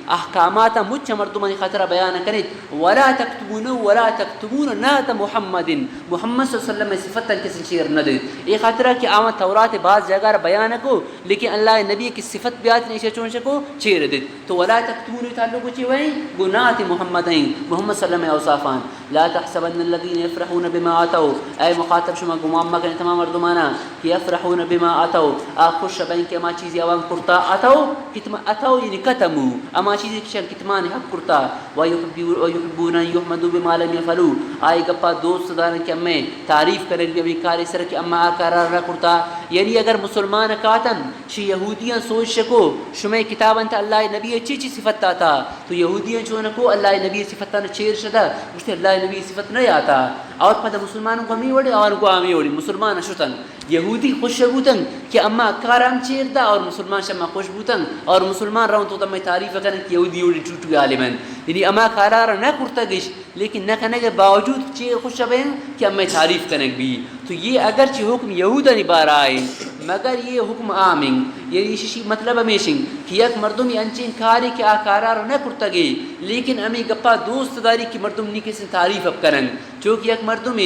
احکامات مچ مردمانی خاطرا بیان کنیت۔ ولا تکتمونه، ولا تکتمون نعت محمد، محمد صلی اللہ علیہ وسلم صفتاں کسی چیر نہ دیت۔ اے خاطرا کہ آواں تورات باز جگہ را بیان کو، لیکن اللہ نبی کی صفت بیات نیشہ چون شکو چیر دیت۔ تو ولا تکتمون تعلق چی وئیں؟ گو نعت محمد ایں، محمد صلی اللہ علیہ وسلم اوصافان۔ لا تحسبن الذين يفرحون بما آتوا، اے مخاطب شما گمان مکن تمام مردمانا کہ يفرحون بما آتوا، آ خوش بئیں کہ ہما چیزی آوان کرتا، آتوا کتم، آتوا یعنی کتمو، ہما چیزی کہ شان کتمان حق کرتا، و یحبو-، و یحبون ان یحمدوا بما لم یفعلوا، آئی گپا دوست دارن کہ ہمیں تعریف کنگ بی ہمیں کاری سر کہ اما آ کارا نہ کرتا۔ یعنی اگر مسلمان کاتن چہ یہودیاں سوچ شکو، شمئے کتاب انت اللہ نبی چی چی صفت آتا؟ تو یہودیاں چون کو اللہ نبی صفتان چیر شدا، گوشتے اللہ نبی صفت نہ آتا۔ اور پدا مسلمان کو ہمیں وڑی اور کو ہمیں وڑی مسلمان شتن۔ یہودی خوش بوتن کہ اما کارا ہم چیر دا اور مسلمان شما خوش بوتن اور مسلمان رون تو تمہیں تعریف کنن کہ یہودی وڑی ٹوٹو عالمن۔ یعنی اما کارا را نہ کرتگش، لیکن نہ کنگ ء باوجود چے خوش بین کہ ہمیں تعریف کنگ بی۔ تو یہ اگرچہ حکم یہودانی بارا ہے، مگر یہ حکم عام ہیں۔ یعنی ششی مطلب ہمیش ہیں کہ یک مردم انچیں کاری کہ آ کارا را نہ کرتگے، لیکن ہمیں گپا دوست داری کہ مردم نی کسی تعریف اب کنن۔ چونکہ یک مردم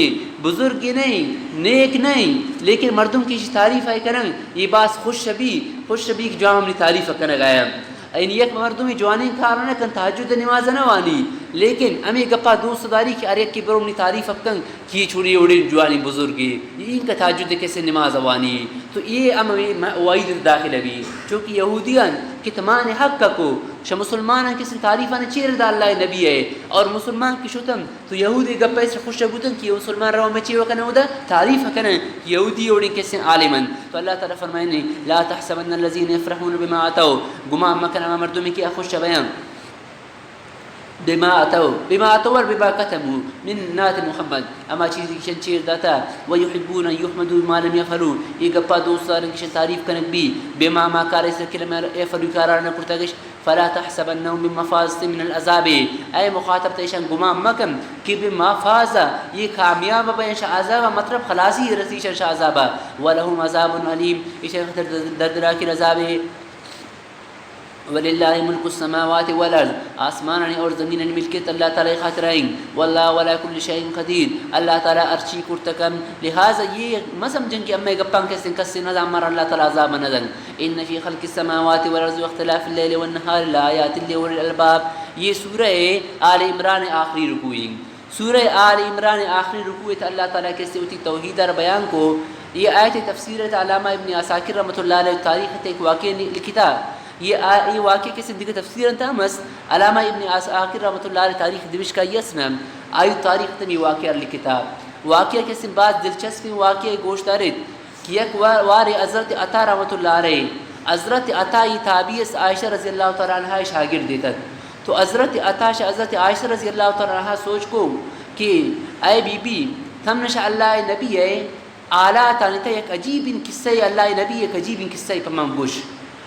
بزرگ نہیں، نیک نہیں، لیکن مردم کی تعریف ہے کنن، یہ باز خوش بی، خوش بی کہ جوان ہمیں تعریف کنگ آیا۔ یعنی یک مردمے جوانیں کار نہ کن، تہجد نماز نہ وانی، لیکن ہمے گپا دوست داری کہ ہر یکے برو منی تعریف کن کہ یہ چونی اوڑے جوانی بزرگے، یہ ان کا تہجد کسے نماز وانی، تو یہ ہم ہمے م-، وعید داخل بی۔ چونکہ یہودیان کتمان حق کو، شہ مسلمانان کسے تعریفان چیر دا اللہ نبی ہے، اور مسلمان کی شتن تو یہودی گپ ء خوش بوتن کہ مسلمان رو مچی وکنن، اودا تعریف کنن کہ یہودی اوڑی کسے عالمن۔ تو اللہ تعالی فرمائنی، لا تحسبن الذين يفرحون بما آتوا، گمان مکن ہما مردمی کہ خوش بیان، بما آتوا، بما آتوا اور بما كتموا من نعت محمد، ہما چیزی کہ شن چیر داتا، ويحبون ان يحمدوا بما لم يفعلوا، یہ گپا دوست دارن کہ شن تعریف کنگ بی، بما، ہما کار اس کہ لم يفعلوا، کارا نہ کرتگش۔ فلا تحسبنهم بمفازة من العذاب، اے مخاطب تیشان گمان مکن کہ بمفازة، یہ کامیاب بین شہ عذاب، مطلب خلاصی رسی شہ عذاب، ولهم عذاب أليم، ایشان خاطر دردناکی عذابے۔ ولله ملك السماوات والأرض، آسمانانی اور زمینانی ملکیت اللہ تعالی خاطر ہیں۔ والله على كل شيء قدير، اللہ تعالی ہرچی کرتکن۔ لہذا یہ مہ سمجھن کہ ہمے گپاں کسے کسے نہ زان، مارا اللہ تعالی عذاب نہ دن۔ إن في خلق السماوات والأرض واختلاف الليل والنهار لآيات لأولي الألباب۔ یہ سورہ آل عمران آخری رکوع ہیں۔ سورہ آل عمران آخری رکوع ات اللہ تعالی کسے وتی توحید ار بیان کو۔ یہ آیت تفسیر ات علامہ ابن عساکر رحمۃ اللہ علیہ تاریخ تے ایک واقعہ لکھتا۔ یہ آ-، یہ واقعہ کسے دیگہ تفسیر انت ہم است۔ علامہ ابن عساکر رحمۃ اللہ علیہ تاریخ دمشق کا یس نام۔ آئی تاریخ تمی واقعہ لکھتا۔ واقعہ کسے باز دلچسپ واقعہ گوشت دارت۔ کہ یک وا-، وارے حضرت عطا رحمۃ اللہ علیہ، حضرت عطا ای تابعی اس عائشہ رضی اللہ تعالی عنہا شاگرد دیتگ۔ تو حضرت عطا شہ حضرت عائشہ رضی اللہ تعالی عنہا سوچ کو کہ اے بی بی، تم نشہ اللہ نبی ہے، حالاتانی تہ یک عجیبیں قصہ، اللہ نبی یک عجیبیں قصہ پہ من گوش۔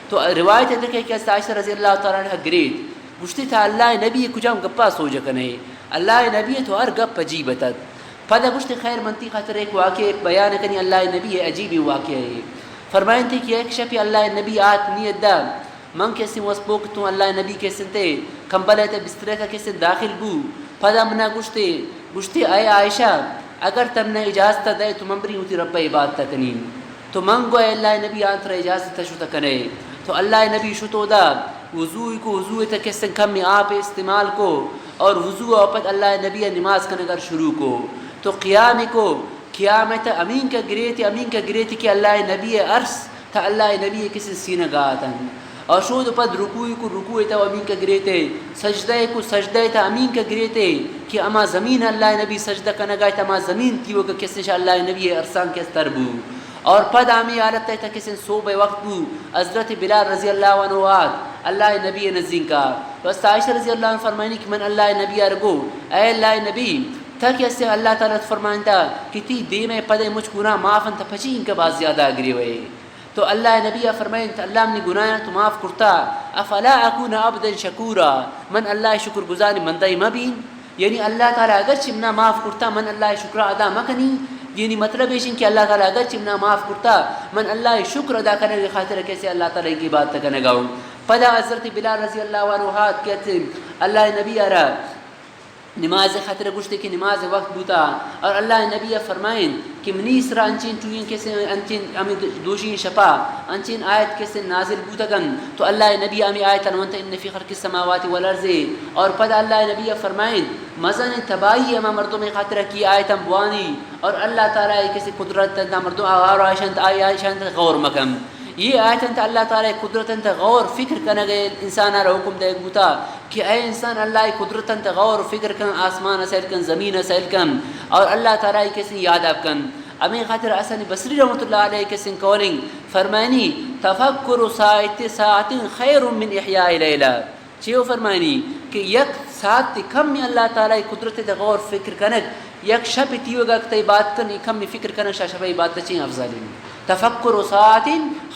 تو روایت ہے کہ حضرت عائشہ رضی اللہ تعالی عنہا گریت۔ گوشتی، تا اللہ نبی کجام گپا سوج کنے؟ اللہ نبی تو ہر گپ عجیب اتت۔ پدا گوشتی، خیر، من تی خاطر ایک واقعہ بیان کنی، اللہ نبی عجیبیں واقعہ ہے۔ فرمائنتی کہ یک شپی اللہ نبی آت نی ادا، من کسی وسپوک تو اللہ نبی کسنتے کمبل تے بسترے تا کسن داخل بو۔ پدا منا گوشتی، گوشتی، اے عائشہ، اگر تم نے اجازت دے تو من بری ہوتی رب عبادت کنین۔ تو من گو، اے اللہ نبی، آن ترا اجازت شت کنے۔ تو اللہ نبی شت اودا، وضو کو، وضو تے کسن کم آپ استعمال کو، اور وضو او پد اللہ نبی نماز کنگر شروع کو۔ تو قیام کو، قیام تے امین کا گریتی، امین کا گریتی کہ اللہ نبی عرض تا اللہ نبی کسن سینہ گاتن۔ اور شود پد رکوع کو، رکوع تا امین کا گریتے، سجدہ کو، سجدہ تا امین کا گریتے کہ اما زمین اللہ نبی سجدہ کنگا تا اما زمین تیوک کسن شاہ اللہ نبی عرصان کس تر بو۔ اور پد ہمے حالت ء تہ کسیں صبح ء وقت بو، حضرت بلال رضی اللہ عنہ آت اللہ ء نبی ء نزینکا۔ بس عائشہ رضی اللہ عنہ فرمائنی کہ من اللہ ء نبی ء رگو، اے اللہ ء نبی، تاکہ اسے اللہ تعالیٰ فرمائنتا کہ تی دیم ء پد ء مچ گناہ معاف انت، پچی انکہ باز زیادہ گریوئے۔ تو اللہ ء نبی ء فرمائنت، اللہ منی گناہاں تو معاف کرتا، افلا اکون عبدا شکورا، من اللہ ء شکر گزاریں بندہ ء مہ بین؟ یعنی اللہ تعالیٰ اگرچہ منا معاف کرتا، من اللہ ء شکر ادا مہ کنی؟ یعنی مطلب ایش انت کہ اللہ تعالیٰ اگرچہ منا معاف کرتا، من اللہ ء شکر ادا کنگ ء خاطر کیسے اللہ تعالیٰ کی عبادت کنگا ہوں۔ پدا حضرت بلال رضی اللہ عنہ ہات کہ اللہ ء نبی ء را نماز ء خاطر گوشتے کہ نماز ء وقت بوتا، اور اللہ ء نبی ء فرمائیں کہ منی سرا انچیں ٹوئیں کسے، انچیں ہمیں دوشی شپا انچیں آیت کسے نازل بوتگن، تو اللہ ء نبی ہمیں آیت انونت، ان فی خلق السماوات والارض، اور پدا اللہ ء نبی ء فرمائیں مزن تباہی ہما مردم خاطر کی آیت ہم بوانی، اور اللہ تعالیٰ ء کسے قدرت انت مردم آوار آشنت، آئی آشنت غور مکن۔ یہ آیت انت اللہ تعالیٰ ء قدرت انت غور فکر کنگ ء انسان ء را حکم دے بوتا کہ اے انسان، اللہ ء قدرت انت غور و فکر کن، آسمان ء سیل کن، زمین ء سیل کن، اور اللہ تعالیٰ ء کسیں یاد اب کن۔ ہمیں خاطر حسن بصری رحمۃ اللہ علیہ کسیں قولیں فرمائنی، تفکر ساعت ساعت خیر من احیاء لیلہ۔ چیو فرمائنی کہ یک ساعت کم اللہ تعالیٰ ء قدرت ء غور فکر کنگ، یک شپ تیوگا کہ تئی بات کن، کم فکر کنگ شا شپ ء بات چیں افضل انت۔ تفکر ساعت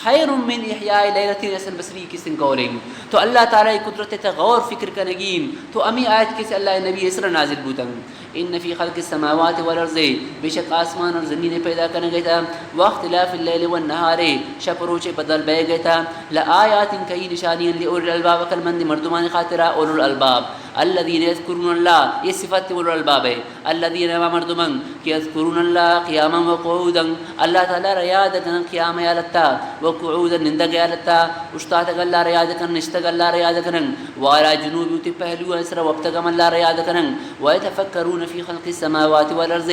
خیر من احیاء لیلۃ، حسن بصری کسیں قولیں۔ تو اللہ تعالیٰ ء قدرت ء غور فکر کنگین، تو امی آیت کسے اللہ ء نبی ء سرا نازل بوتن۔ ان فی خلق السماوات والارض، بے شک آسمان اور زمین ء پیدا کنگ ء تھا، واختلاف اللیل والنہار، شپ و روچ ء بدل بیگ ء تھا، لآیات، کئی نشانی، لأولی الالباب، عقل مند مردمان خاطرہ، اولو الالباب، الذین یذکرون اللہ، یہ صفت اولو الالباب ہے۔ الذین، ہما مردماں کہ یذکرون اللہ قیاما و قعودا، اللہ تعالیٰ را یاد کنن قیام حالتا و قعودا نندگ حالتا، اشتاتگ اللہ را یاد کنن، نشتگ اللہ را یاد کنن، و علی جنوب، وتی پہلو سرا وپتگ ہم اللہ را یاد کنن، و یتفکرون فی خلق السماوات والارض،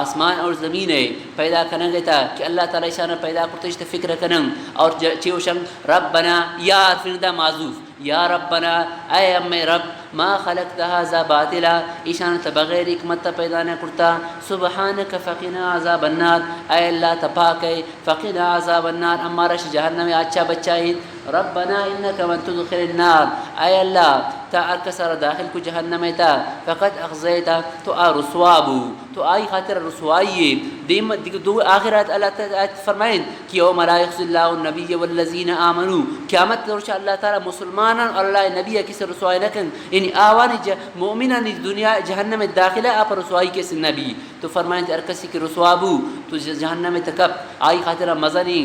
آسمان اور زمین ء پیدا کنگ ء تھا کہ اللہ تعالیٰ ایشان پیدا کرتے، اشت فکر کنن اور ج-، چیوشن ربنا، یا حرف ندا معذوف، یا ربنا، اے امے رب، ما خلقت هذا باطلا، ایشان تہ بغیر حکمت پیدا نہ کرتا، سبحانک فقنا عذاب النار، اے اللہ تہ پاک ئے، فقنا عذاب النار، امارا شہ جہنم آچا بچائین، ربنا انک من تدخل النار، اے اللہ تہ ہر کسا را داخل کو جہنم تہ، فقد اخزیتہ، تو آ رسوا بو۔ تو آئی خاطر رسوائی ہے۔ دیم دگہ دو آخر آیت اللہ تعالیٰ آیت فرمائیں کہ یوم لا یخزی اللہ النبی والذین آمنوا، قیامت روچ اللہ تعالیٰ مسلمانان اور اللہ نبی کسی رسوائی نہ کن، یعنی آوانی ج-، مومنانی دنیا جہنم داخلہ آپ رسوائی کسی نبی۔ تو فرمائیں ہر کسی کہ رسوا بو تو ج-، جہنم تکپ، آئی خاطر مزنی،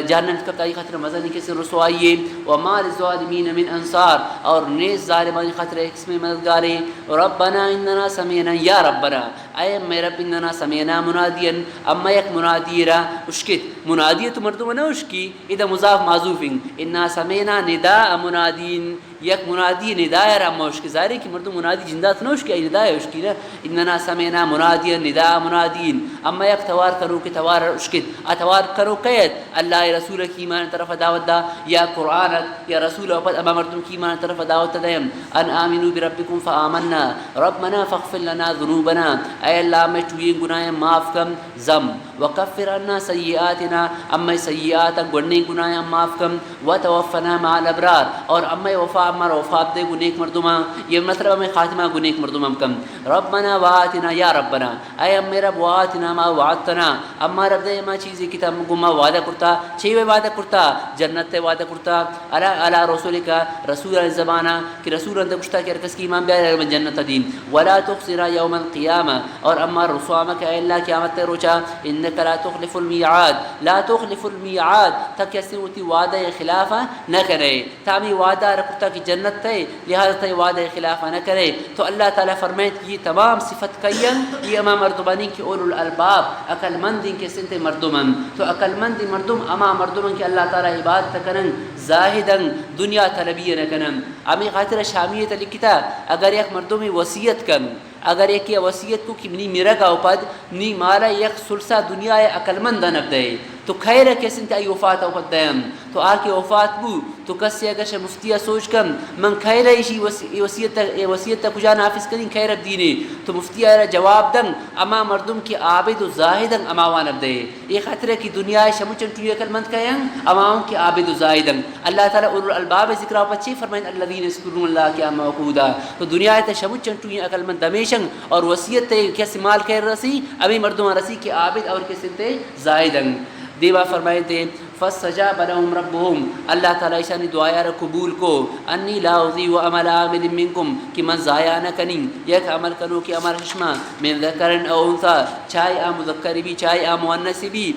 جہنم تکپ آئی خاطر مزنی کسی رسوائی ہے۔ وما للظالمین من انصار، اور نیز ظالمانی خاطر ایک قسم مددگارے۔ ربنا اننا سمعنا، یا ربنا، اے مئے رب، اننا سمعنا منادیا، اما یک منادی را اشکت۔ منادی تو مردم نہ اشکی، ادا مضاف معذوف انت۔ انا سمعنا نداء منادین، یک منادی نداء را اما اشکی۔ ظاہر ہے کہ مردم منادی جندات نہ اشکی، ای نداء اشکی نا۔ اننا سمعنا منادیا نداء منادین، اما یک توار کنوک توار اشکت۔ ا توار کنوک کئے ات؟ اللہ رسول کی ایمان طرف دعوت دا، یا قرآن ات، یا رسول ء پد ہما مردم کہ ایمان طرف دعوت دئیم، ان آمنوا بربکم فآمنا، ربنا فاغفر لنا ذنوبنا، اے اللہ مئے ٹوئیں گناہاں معاف کن، ذنب، وکفر عنا سیئاتنا، امئے سیئات گونڈیں گناہاں معاف کن، وتوفنا مع الابرار، اور امئے وفا، امارا وفات دے گو نیک مردماں، یہ مطلب امئے خاتمہ گو نیک مردماں کن۔ ربنا وآتنا، یا ربنا، اے امئے رب، وآتنا ما وعدتنا، اما رب دے ما چیزے کہ تم گو ما وعدہ کرتا، چے وعدہ کرتا؟ جنت ء وعدہ کرتا۔ علی، علی رسولک، رسولانی زبانا کہ رسولان دے گشتا کہ ہر کس کہ ایمان بیارے من جنت دین۔ ولا تخزنا یوم القیامہ، اور اما رسوا مکہ اے اللہ قیامت ء روچا، انک لا تخلف المیعاد، لا تخلف المیعاد، تک کسی وتی وعدہ خلاف نہ کنے۔ تا ہمے وعدہ را کرتا کہ جنت تئے، لہذا تئی وعدہ خلاف نہ کرے۔ تو اللہ تعالیٰ فرمائیت کہ یہ تمام صفت کئی انت؟ یہ ہما مردمانی کہ اولو الالباب، عقل مندیں کہ سنت مردم انت۔ تو عقل مندیں مردم ہما مردم انت کہ اللہ تعالیٰ عبادت کنن، زاہد انت، دنیا طلبی نہ کنن۔ ہمے خاطر شامی ء لکھتا، اگر یک مردمے وصیت کن، اگر یکے ء وصیت کو کہ منی مرگ ء پد نی مال ء یک ثلثا دنیا ء عقلمندان ء بدئے، تو کئے را کسے انت آئی وفات ءَ وپت دئیں؟ تو آ کہ وفات بو، تو کسے اگر شہ مفتی ءَ سوج کن، من کئے را ایشی وص-، اے وصیت ءَ، اے وصیت ءَ کجا نافذ کنیں، کئے را دینے؟ تو مفتی ءَ را جواب دن، اما مردم کہ عابد و زاہد ان، اماوان ءَ بدئے۔ اے خاطر ءَ کہ دنیا ءَ شمو چنٹوی عقل مند کئے ان، اماوان کہ عابد و زاہد ان۔ اللہ تعالیٰ اولو الالباب ءِ ذکر ءَ پچے فرمائیں، الذين يذكرون الله قياما وقعودا۔ تو دنیا ءَ تہ شمو چنٹوی عقل مند ہمیش ان، اور وصیت ءَ کسے مال کئے رسی، ہمے مردماں رسی کہ عابد اور کسے انت زاہد ان۔ دیما فرمائیتے، فاستجاب لهم ربهم، اللہ تعالیٰ ایشانی دعایا را قبول کو، انی لا اضیع عمل عامل منکم، کہ من ضائع نہ کنیں یک عمل کنوکے عمل شما، من ذکر او انثی، چاہے آ مذکر بی، چاہے آ مؤنث بی۔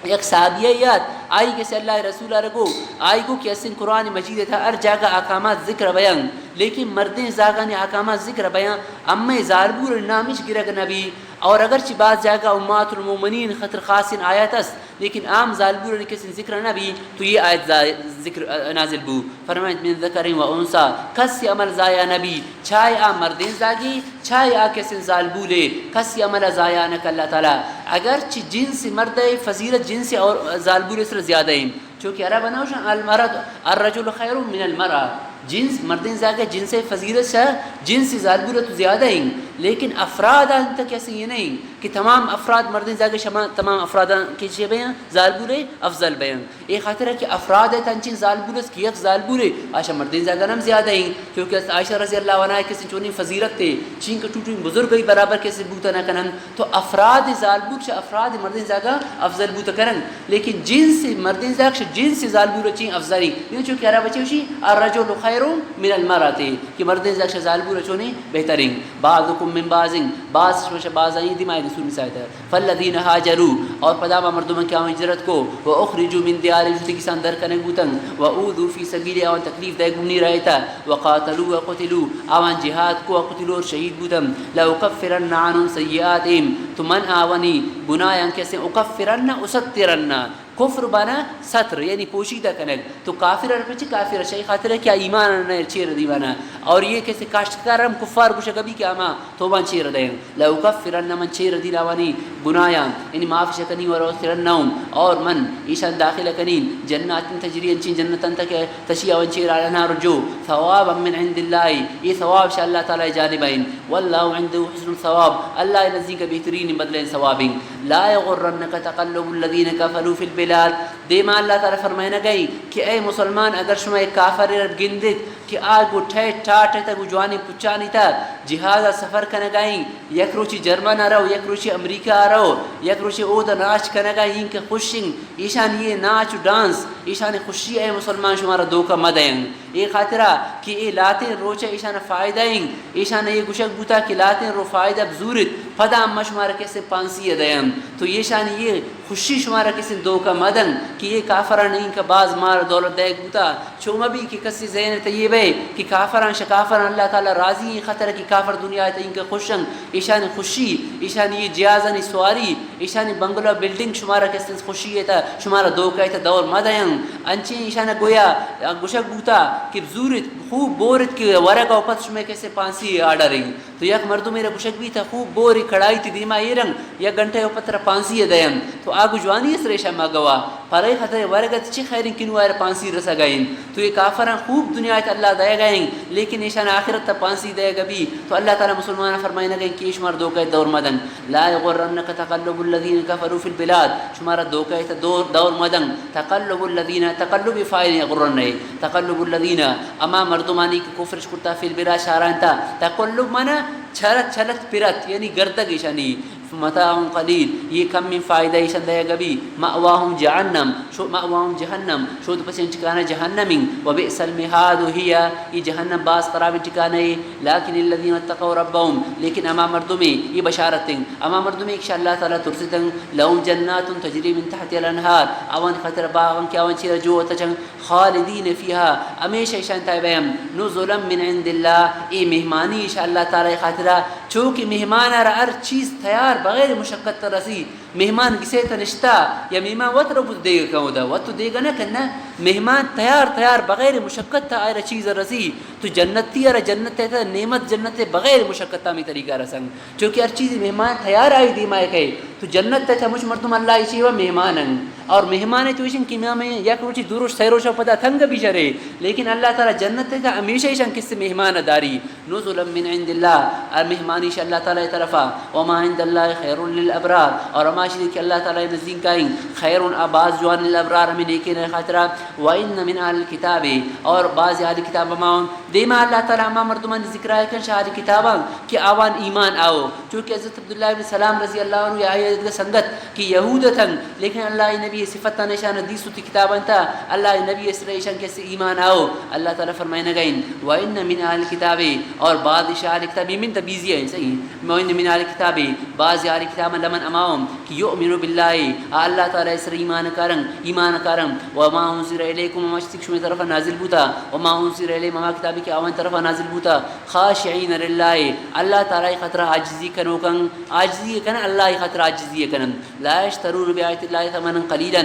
یک صحابی یات، آئی کسے اللہ رسول ءَ را گو، آئی گو کہ اسیں قرآن مجید ءِ تہا ہر جاگہ احکامات ذکر بیان، لیکن مردیں زاگانی احکامات ذکر بیان، امے زالبور نام اچ گرگ نہ بی۔ اور اگرچہ بعض جاگہ امہات المؤمنین خاطر خاصیں آیات است، لیکن عام زالبورانی کسیں ذکر نہ بی، تو یہ آیت زا-، ذکر، آ، نازل بو۔ فرمائیت، من ذکر و انثی، کسے عمل ضائع نہ بی، چاہے آ مردیں زاگے، چاہے آ کسیں زالبولے، کسے عمل ضائع نہ کن اللہ تعالیٰ۔ اگرچہ جنس مرد ءِ فضیلت جنس اور زالبول سر زیادہ ہیں، چونکہ عرب نہ گوشن، المرد، الرجل خیر من المرأة۔ جنس، مردیں زاگہ جنس فضیلت شہ جنس زالبول تو زیادہ ہیں، لیکن افراد انت کہ اسے یہ نہیں کہ تمام افراد مردیں زاگہ شما تمام افراداں کہ چے بیاں، زالبول افضل بیاں۔ اے خاطر کہ افراد ءِ تہ انچیں زالبول است کہ یک زالبول آ شہ مردیں زاگہ ہم زیادہ ہیں، کیونکہ عائشہ رضی اللہ عنہا کسے چونیں فضیلت تے چین کہ ٹوٹیں بزرگ ای برابر کسے بوتا نہ کنن۔ تو افراد زالبول شہ افراد مردیں زاگہ افضل بوت کرن، لیکن جنس مردیں زاگ شہ جنس زالبول چین افضل ہیں۔ یعنی چونکہ عرب چوشی، الرجل خیر من المرأة، کہ مردیں زاگ شہ زالبول چونیں بہتریں۔ بعضکم من بعض، بعض شما شہ بعض ہیں، دیما دستور نسائے تہ۔ فالذین هاجروا، اور پدا ہما مردماں کہ آوان ہجرت کو، و اخرجوا من دیارهم، وتی گسان در کنگ بوتن، و اوذوا فی سبیلی، آوان تکلیف دئیگ بو منی راہ ءِ تہ، و قاتلوا و قتلوا، آوان جہاد کو و قتلوا اور شہید بوتن، لأکفرن عنهم سیئاتهم، تو من آوانی گناہاں کسے اکفرن، استرن، کفر بنا ستر، یعنی پوشیدہ کنگ۔ تو کافر ار پچ کافر شئی خاطر کہ ایمان نہ چیر دیوانا۔ اور یہ کسے کاشتکار ہم کفار گوشگ بی کہ ہما تو من چیر دئیں، لأکفرن، من چیر دیں آوانی گناہاں، یعنی معاف شکنی و لأدخلنهم، اور من ایشان داخل کنیں جنات تجری، انچیں جنتاں تہ کہ تشی آوان چیر الانہار جو، ثوابا من عند اللہ، یہ ثواب شہ اللہ تعالیٰ جانب ہیں، واللہ عنده حسن الثواب، اللہ نزیک بہترین بدلیں ثواب ہیں۔ لا یغرنک تقلب الذین کفروا فی البلاد، دیما اللہ تعالیٰ فرمائنگ ءَ کہ اے مسلمان، اگر شما یک کافر ءَ گندیت کہ آ گوں ٹیٹ ٹاٹ ءِ تہ گوں جوانیں پچانی تہ جہاز ءَ سفر کنگ ءَ ایں، یک روچے جرمن ءَ رو، یک روچے امریکہ ءَ رو، یک روچے اود ءَ ناچ کنگ ءَ ایں کہ خوش ایں، ایشانی یہ ناچ و ڈانس، ایشانی خوشی، اے مسلمان، شمارا دھوکہ مہ دئیں۔ اے خاطرا کہ اے لاتیں روچ ءَ ایشان فائدہ ایں، ایشان یہ گوشگ بوتا کہ لاتیں رو فائدہ بزورت، پدا اما شمارا کسے پانسی ءَ دئیں۔ تو ایشانی یہ خوشی شمارا کسے دھوکہ مہ دن کہ یہ کافران ایں کہ باز مال دولت دئیگ بوتا۔ چو مہ بی کہ کسی ذہن ءَ تہ یہ بئے کہ کافران شہ کافران اللہ تعالیٰ راضی ایں، خاطر کہ کافر دنیا ءَ تہ ایں کہ خوش ایں۔ ایشانی خوشی، ایشانی یہ جہازانی سواری، ایشانی بنگلہ بلڈنگ شمارا کسے خوشی ءِ تہ شمارا دھوکہ ءِ تہ دور مہ دئیں۔ انچیں ایشان گویا گوشگ بوتا کہ بزورت، خوب بورت کہ ورگ ءَ پد شمئے کسے پانسی آرڈر ایں۔ تو یک مردمے را گوشگ بیت، خوب بوری کڑائی تی دیما ایرن، یک گھنٹہ ءَ پد ترا پانسی ءَ دئین۔ تو آ گو جوانی ءِ سر ایشاں مہ گوا، پرے خطرے ورگ ءَ چی خیریں کنو آئرا پانسی رسگ ءَ انت۔ تو یہ کافراں خوب دنیا ءَ تہ اللہ دئیگ ءَ انت، لیکن ایشان آخرت تہ پانسی دئیگ ءَ بی۔ تو اللہ تعالیٰ مسلمان فرمائنگ ءَ انت کہ شمار دھوکہ ءِ دور مہ دن۔ لا یغرنک تقلب الذین کفروا فی البلاد، شمارا دھوکہ ءِ تہ دور، دور مہ دن۔ تقلب الذین، تقلب فاعل یغرن ہے۔ تقلب الذین، اما مردمانی کہ کفر اش کرتا، فی البلاد، شہران تہ۔ تقلب مانا چلت، چلت پرت، یعنی گردگ ایشانی۔ متاع قلیل، یہ کمیں فائدہ ایشان دئیگ ءَ بی۔ مأواہم جہنم، شو، مأواہم جہنم، شود پسیں ٹھکانہ جہنم انت۔ وبئس المہاد، ہی، یہ جہنم باز خرابیں ٹھکانہ ہے۔ لکن الذین اتقوا ربهم، لیکن ہما مردمے، یہ بشارت انت، ہما مردمے کہ اللہ تعالیٰ ترستن، لهم جنات تجری من تحتها الانہار، آوان خاطر باغاں کہ آوان چیرا جو وتا چن، خالدین فیہا، ہمیشہ ایشان تہ بیم، نزلا من عند اللہ، اے مہمانی ایش اللہ تعالیٰ خاطرا، چونکہ مہمان ءَ را ہر چیز تیار بغیر مشقت ءَ رسی۔ مہمان گسے تہ نشتا یا مہمان وت رو بوت دیگ کن اودا، وت تو دیگ نہ کن نہ۔ مہمان تیار، تیار بغیر مشقت ءَ آئرا چیز رسی۔ تو جنتی ءَ را جنت ءِ تہ نعمت جنت ءِ بغیر مشقت ءَ ہمے طریقہ رسنگ۔ چونکہ ہر چیز مہمان تیار آئی دیما ءَ کئے۔ تو جنت ءَ چمش مردم اللہ ءِ چیوا مہمان انت۔ اور مہمان تو ایشن کہ میا میں یک روچی، دو روچ، سہ روچ پدا تنگ بی جرے، لیکن اللہ تعالی جنت تا ہمیشہ ایشان کس مہمان داری۔ نزلا من عند اللہ، اور مہمانی شہ اللہ تعالی طرفا۔ وما عند اللہ خیر للابرار، اور ہما چیز کہ اللہ تعالی نزدیک کائیں، خیر، آ باز جوان، للابرار، ہمیں نیکیں خاطرہ۔ وان من اہل الکتاب، اور بعض اہل کتاب ہما دیما اللہ تعالی ہما مردمانی ذکر آئے کن شہ اہل کتاباں کہ آوان ایمان آؤ، چونکہ حضرت عبداللہ ابن سلام رضی اللہ عنہ یا آئی دگہ سنگت کہ یہود اتن، لیکن اللہ نبی صفت نشان دیس وتی کتاب انت، اللہ نبی اسرائیشان کس ایمان آؤ، اللہ تعالی فرمائے نگین، وان من اہل کتاب، اور بعض شہ اہل کتاب، من تبیزی ہے، صحیح، وان من اہل کتاب، بعض اہل کتاب لمن اماؤں کہ یؤمن باللہ، آ اللہ تعالی سر ایمان کارن، ایمان کارن، وما انزل الیکم، ہما چیز شمے طرف نازل بوتا، وما انزل الیہم، ہما کتابی کہ آوان طرف نازل بوتا، خاشعین للہ، اللہ تعالی خاطر عاجزی کنوکن، عاجزی کن، اللہ خاطر عاجزی کنن۔ لا یشترون بآیات اللہ ثمنا قلیلا،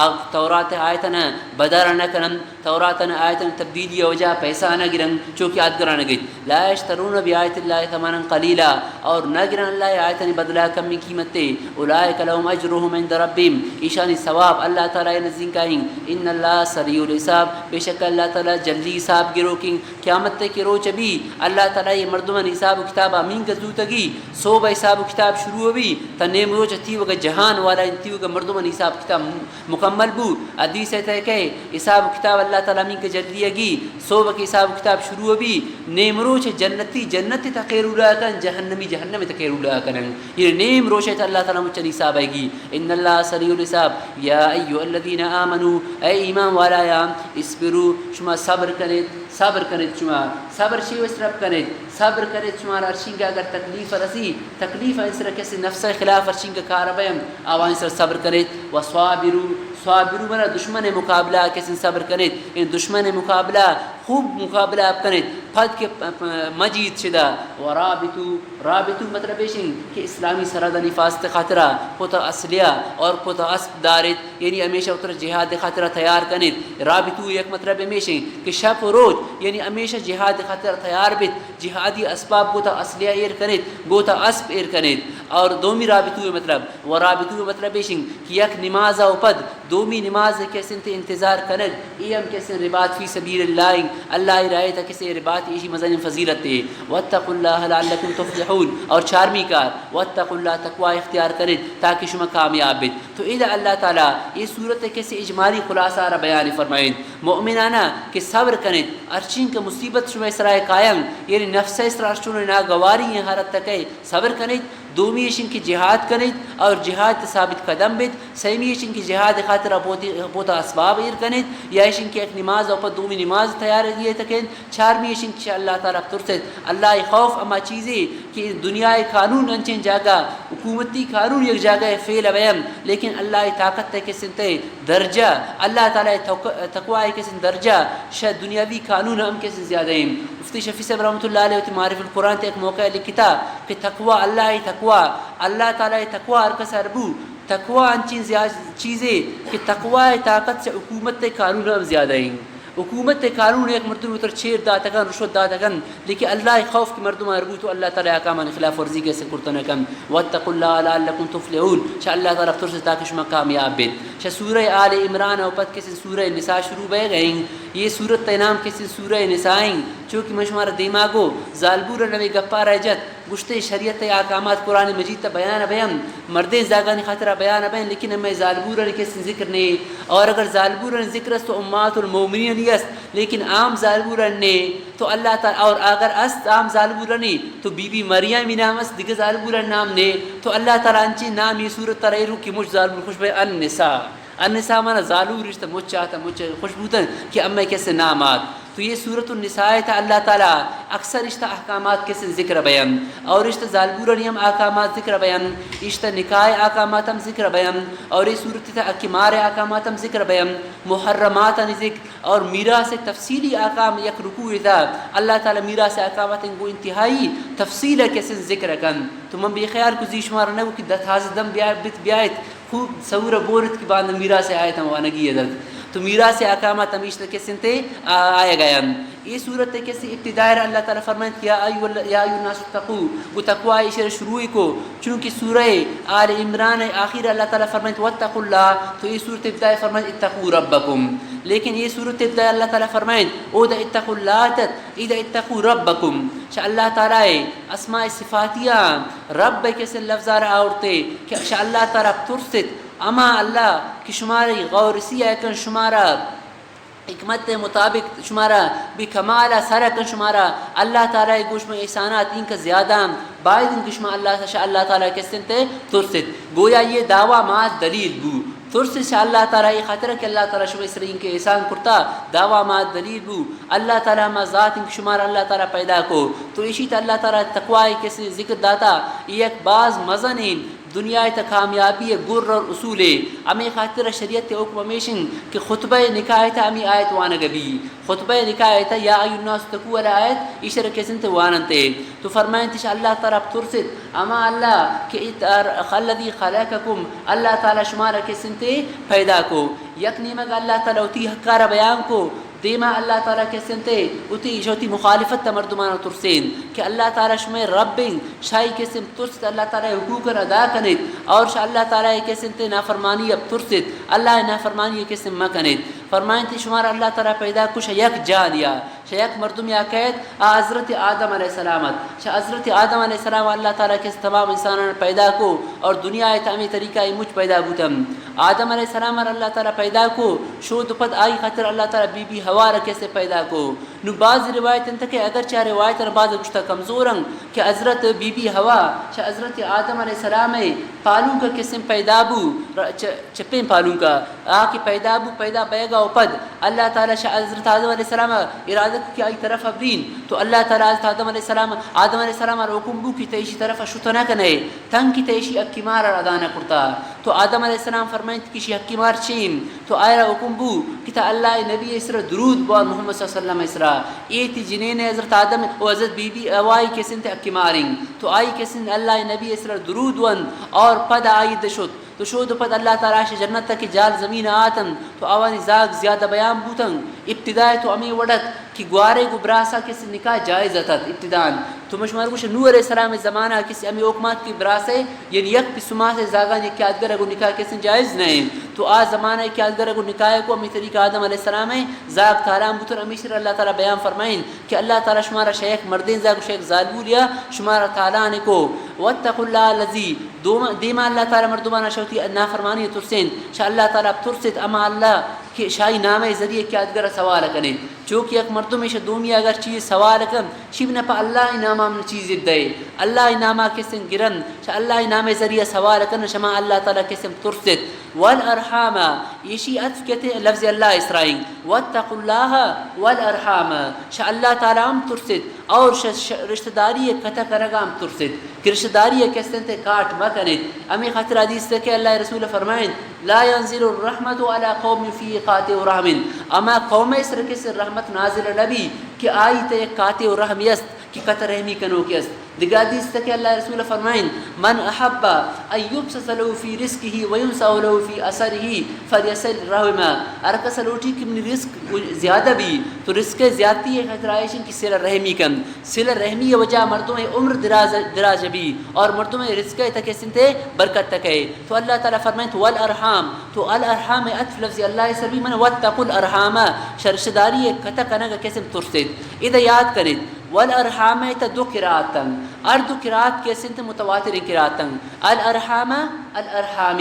آ تورات آیتن بدل نہ کنن، تورات آیتن تبدیلی وجہ پیسہ نہ گرن، چونکہ آدگران گیت۔ لا یشترون بآیات اللہ ثمنا قلیلا، اور نہ گرن اللہ آیتن بدلہ کمی قیمت تے۔ اولئک لهم اجرهم عند ربهم، ایشانی ثواب اللہ تعالی نزدیک آئیں۔ ان اللہ سریع الحساب، بے شک اللہ تعالی جلدی حساب گروکیں۔ قیامت تے کہ روچ بی، اللہ تعالی یہ مردمان حساب و کتاب امین کا زوتگی، صوب حساب و کتاب شروع بی، تا نیم روچ تی وگا جہان والا انتی وگا مردمان حساب کتاب مکمل بو۔ حدیث تے کہ حساب و کتاب اللہ تعالی امین کا جلدی گی، صوب کے حساب و کتاب شروع بی، نیم روچ جنتی جنت تقیرولا کن، جہنمی جہنم تقیرولا کنن۔ یہ نیم روچ تے اللہ تعالی مچن حساب آئیگی۔ ان اللہ سریع الحساب۔ یا ایھا الذین آمنوا، اے ایمان والا یا، اصبروا، شما صبر کنید، صبر کنید شما، صبر چی وسرب کنید، صبر کنید شما را ارشینگا اگر تکلیف رسی، تکلیف انسر کسی نفس خلاف ارشینگا کار بیم، آوان سر صبر کنید، و صابروا، صابروا منا دشمن مقابلہ کسی صبر کنید، ان دشمن مقابلہ خوب مقابلہ آپ کنید، پد کہ پ-، پ-، مجید شدا، و رابطوا، رابطوا مطلب ایشیں کہ اسلامی سرحدانی حفاظت خاطرہ پت اسلحہ اور پت اسب دارید، یعنی ہمیشہ اتر جہاد خاطرہ تیار کنید۔ رابطوا یک مطلب ہمیشیں کہ شپ و روچ یعنی ہمیشہ جہاد خاطرہ تیار بیت، جہادی اسباب گوتا اسلحہ ایر کنید، گوتا اسب ایر کنید۔ اور دومی رابطوا مطلب، و رابطوا مطلب ایشیں کہ یک نماز و پد دومی نماز کسن تے انتظار کنگ، اے ہم کسن رباط فی سبیل اللہ انت۔ اللہ راہ تا کسے رباط ایشی مزنیں فضیلت ہے۔ واتقوا اللہ لعلکم تفلحون۔ اور چارمی کار، واتقوا اللہ، تقوی اختیار کنید تاکہ شما کامیاب بیت۔ تو ادا اللہ تعالی اے سورت کسے اجمالی خلاصہ را بیان فرمائیں۔ مؤمنانا کہ صبر کنید، ارچین کہ مصیبت شما اسرائے قائم، یعنی نفس اسرا ارچون ناگواری ہیں حالت تکے، صبر کنیت، دومی ایشن کہ جہاد کنیت اور جہاد ثابت قدم بیت، سیمی ایشن کہ جہاد خاطر پوتی، پوتا اسباب ایر کنیت، یا ایشن کہ یک نماز اور پہ دومی نماز تیار دیے تکین، چارمی ایشن کہ اللہ تعالی ترسیت۔ اللہ خوف اما چیزی کہ دنیا قانون انچین جاگہ، حکومتی قانون یک جاگہ فیل بیم، لیکن اللہ طاقت تے کسن تے درجہ، اللہ تعالی تقوی کسن درجہ شہ دنیاوی قانون ہم کسن زیادہ ہیں۔ مفتی شفیع صاحب رحمۃ اللہ علیہ وتی معارف القرآن تے ایک موقع لکھتا کہ تقوی، اللہ تقوی، اللہ تعالی تقوی ہر کس ہر بو، تقوی انچین زیاد چیزے کہ تقوی طاقت سے حکومت تے قانون ہم زیادہ ہیں۔ حکومت تے قانون ایک مردم اتر چیر داتگن، رشوت داتگن، لیکن اللہ خوف کہ مردم ہر بو تو اللہ تعالی احکامان خلاف ورزی کسے کرتن کن۔ واتقوا اللہ لعلکم تفلحون، شہ اللہ تعالی ترس تاکہ شما کامیاب بیت۔ شہ سورہ آل عمران او پد کسے سورہ نساء شروع بے گئیں۔ یہ سورت تے نام کسے سورہ نساء ہیں، چونکہ من شمارا دیما گو زالبور نوے گپا رہ جت، گوشتے شریعت احکامات قرآن مجید تا بیان بیم، مردیں زاگانی خاطر بیان بیم، لیکن ہمیں زالبورانی کسے ذکر نے۔ اور اگر زالبورانی ذکر است تو امہات المومنینانی است، لیکن عام زالبورانی نے۔ تو اللہ تعالی، اور اگر است عام زالبورانی تو بی بی مریمی نام است، دیگہ زالبورانی نام نے۔ تو اللہ تعالی انچی نام یہ سورت ترا ایرو کہ مش زالبور خوش بے، النساء۔ النساء مانا زالور اشتہ مچ آتا، مچ خوش بوتن کہ امے کسے نام آت۔ تو یہ سورۃ النساء تا اللہ تعالی اکثر اشتہ احکامات کسے ذکر بیان، اور اشتہ زالبورانی ہم احکامات ذکر بیان، اشتہ نکاح احکامات ہم ذکر بیان، اور یہ سورت تا اکی مار احکامات ہم ذکر بیان، محرمات انی ذکر اور میراث تفصیلی احکام یک رکوع تا اللہ تعالی میراث احکامات گو انتہائی تفصیل کسے ذکر کن۔ تو من بے خیال کو زی شمار نہ کہ دت حاضر دم بیا بیت بیایت، خوب سور بورت کہ باند میراث آیت ہم وانگی درد۔ تو میراث احکامات ہمیش کسنتے آ-، آیگ ءَ انت۔ اے سورت ءِ کسے ابتداء ءَ اللہ تعالیٰ فرمائنت، یا ایھا ال-، یا ایھا الناس اتقوا، گو تقوی ایشر شروع کو، چونکہ سورہ آل عمران ءِ آخر ءَ اللہ تعالیٰ فرمائنت، واتقوا اللہ، تو اے سورت ابتداء ءَ فرمائنت، اتقوا ربکم۔ لیکن اے سورت ابتداء ءَ اللہ تعالیٰ فرمائنت، اودا اتقوا اللہ اتت، ایدا اتقوا ربکم۔ شہ اللہ تعالیٰ ءِ اسماء صفاتیاں رب ءِ کسے لفظ ءَ را آورتے کہ شہ اللہ تعالیٰ بترست، ہما اللہ کہ شمارا غور سی ءَ کن، شمارا حکمت ءِ مطابق شمارا بے کمال ءَ سر ءَ کن، شمارا اللہ تعالیٰ ءِ گوش میں احسانات اینکہ زیادہ انت، باید انت کہ شما اللہ، شہ اللہ تعالیٰ کسنتے ترست۔ گویا یہ دعویٰ ما دلیل بو۔ ترس شہ اللہ تعالیٰ ءِ خاطر کہ اللہ تعالیٰ شمئے سر اینکہ احسان کرتا، دعویٰ ما دلیل بو۔ اللہ تعالیٰ ہما ذات انت کہ شمارا اللہ تعالیٰ پیدا کو۔ تو ایشی تہ اللہ تعالیٰ تقوی ءِ کسے ذکر داتا، اے یک باز مزنیں دنیا ءِ تہ کامیابی ءِ گر اور اصولے۔ ہمے خاطر شریعت ءِ حکم ہمیش انت کہ خطبہ نکاح ءِ تہ ہمے آیت وانگ بی۔ خطبہ نکاح ءِ تہ یا ایھا الناس اتقوا والا آیت ایشر کسنتے واننتے۔ تو فرمائنت شہ اللہ تعالیٰ بترست، ہما اللہ کہ ات-، ار-، الذی خلقکم، اللہ تعالیٰ شمارا کسنتے پیدا کو۔ یک نیمگ اللہ تعالیٰ وتی حق ءَ را بیان کو، دیما اللہ تعالیٰ کسنتے وتی، شہ وتی مخالفت ءَ مردماں ترسین کہ اللہ تعالیٰ شمئے رب انت، شاہی کسن ترست، اللہ تعالیٰ ءِ حقوق ءَ ادا کنیت اور شہ اللہ تعالیٰ ءِ کسنتے نافرمانی ءَ بترست، اللہ ءِ نافرمانی ءَ کسن مکنیت۔ فرمائنت شمارا اللہ تعالیٰ پیدا کو شہ یک جان یا شہ یک مردم یا کئیت، آ حضرت آدم علیہ السلام ات۔ شہ حضرت آدم علیہ السلام اللہ تعالیٰ کسے تمام انساناں پیدا کو اور دنیا ءِ تہ ہمے طریقہ ءَ مچ پیدا بوتن۔ آدم علیہ السلام ءَ اللہ تعالیٰ پیدا کو، شود پد آئی خاطر اللہ تعالیٰ بی بی حوا را کسے پیدا کو۔ نو بعض روایت انت کہ اگرچہ روایت ءَ بعض گوشتا کمزور انت کہ حضرت بی بی حوا شہ حضرت آدم علیہ السلام ءِ پالونک ءَ کسے پیدا بو، ر-، چ-، چپیں پالونک ءَ آ کہ پیدا بو، پیدا بیگا و پد اللہ تعالیٰ شہ حضرت آدم علیہ السلام ءَ ارادہ کو کہ آئی طرف ءَ برین، تو اللہ تعالیٰ حضرت آدم علیہ السلام، آدم علیہ السلام ءَ را حکم بو کہ تہ ایشی طرف ءَ شت نہ کنے، تنکہ تہ ایشی حقی مار ءَ را ادا نہ کرتا۔ تو آدم علیہ السلام فرمائنت کہ ایشی حقی مار چین؟ تو آئرا حکم بو کہ تہ اللہ ءِ نبی ءِ سرا درود بوان، محمد صلی اللہ علیہ وسلم ءِ سرا۔ اے تئی جنین ءِ حضرت آدم و حضرت بی بی حوا ءِ کسنتے حقی ماریں۔ تو آئی کسن اللہ ءِ نبی ءِ سرا درود وان اور پد آئی دشت۔ تو شود و پد اللہ تعالیٰ شہ جنت ءَ کہ جال زمین ءَ آتن، تو آوانی زاگ زیادہ بیان بوتن۔ ابتداء ءَ تو ہمے وڑ ات کہ گوارے گو براسا کسے نکاح جائز اتت ابتداء۔ تو مشمار گوش نوح علیہ السلام ءِ زمانہ ءَ کسے ہمے حکم ات کہ براسے یعنی یک پس و ماسے زاگان یکے آدگرا گو نکاح کسے جائز نہ انت۔ تو آ زمانہ ءَ کہ آدگرا گو نکاح کو ہمے طریقہ آدم علیہ السلام ءِ زاگ تالان بوتن، ہمیشی را اللہ تعالیٰ بیان فرمائیں کہ اللہ تعالیٰ شمارا شہ یک مردین زاگ و شہ یک زالبولیا شمارا تالان کو۔ واتقوا اللہ الذی، دوم-، دیما اللہ تعالیٰ مردمانا شہ وتی نافرمانی ترسین، شہ اللہ تعالیٰ ترسیت، ہما اللہ کہ شاہی نام ءِ ذریعہ کہ آدگرا سوال کنے۔ چو کہ یک مردمے شہ دومی اگر چیز سوال کن، شیب نہ پہ اللہ ءِ ناما من چیزے دئے، اللہ ءِ ناما کسن گرن، شہ اللہ ءِ نام ءِ ذریعہ سوال کن، شما اللہ تعالیٰ کسن ترسیت۔ والارحام، ایشی عطف کتے لفظ اللہ ءِ سرائیں۔ واتقوا اللہ والارحام، شہ اللہ تعالیٰ ہم ترسیت اور شہ، شہ رشتہ داری ءِ قطع کنگا ہم ترسیت کہ رشتہ داری ءِ کسنتے کاٹ مکنیت۔ ہمے خاطر حدیث تہ کہ اللہ ءِ رسول فرمائیں، لا ينزل الرحمة على قوم فيه قاطع رحم، ہما قوم ءِ سر کسے رحمت نازل نبی کہ آئی تہ یک قاطع رحم است کہ قطع رحمی کنوکے است۔ دگہ حدیث تہ کہ اللہ ءِ رسول فرمائیں، من احب ان يبسط له في رزقه وينسأ له في اثره فليصل رحمه، ہر کس لوٹی کہ منی رزق زیادہ بی تو رزق ءِ زیادتی ءِ خاطر ایشن کہ صلہ رحمی کن۔ صلہ رحمی ءِ وجہ مردم ءِ عمر دراز، دراز بی اور مردم ءِ رزق ءِ تہ کسنتے برکت تکے۔ تو اللہ تعالیٰ فرمائیں تو والارحام، تو الارحام ءِ عطف لفظ اللہ ءِ سر بی من واتقوا الارحام، شہ رشتہ داری ءِ قطع کنگ ءَ کسن ترسیت۔ ادا یاد کنیت، والارحام ءِ تہ دو قرات انت، ہر دو قرات کسنتے متواتر قرات انت۔ الارحام، الارحام،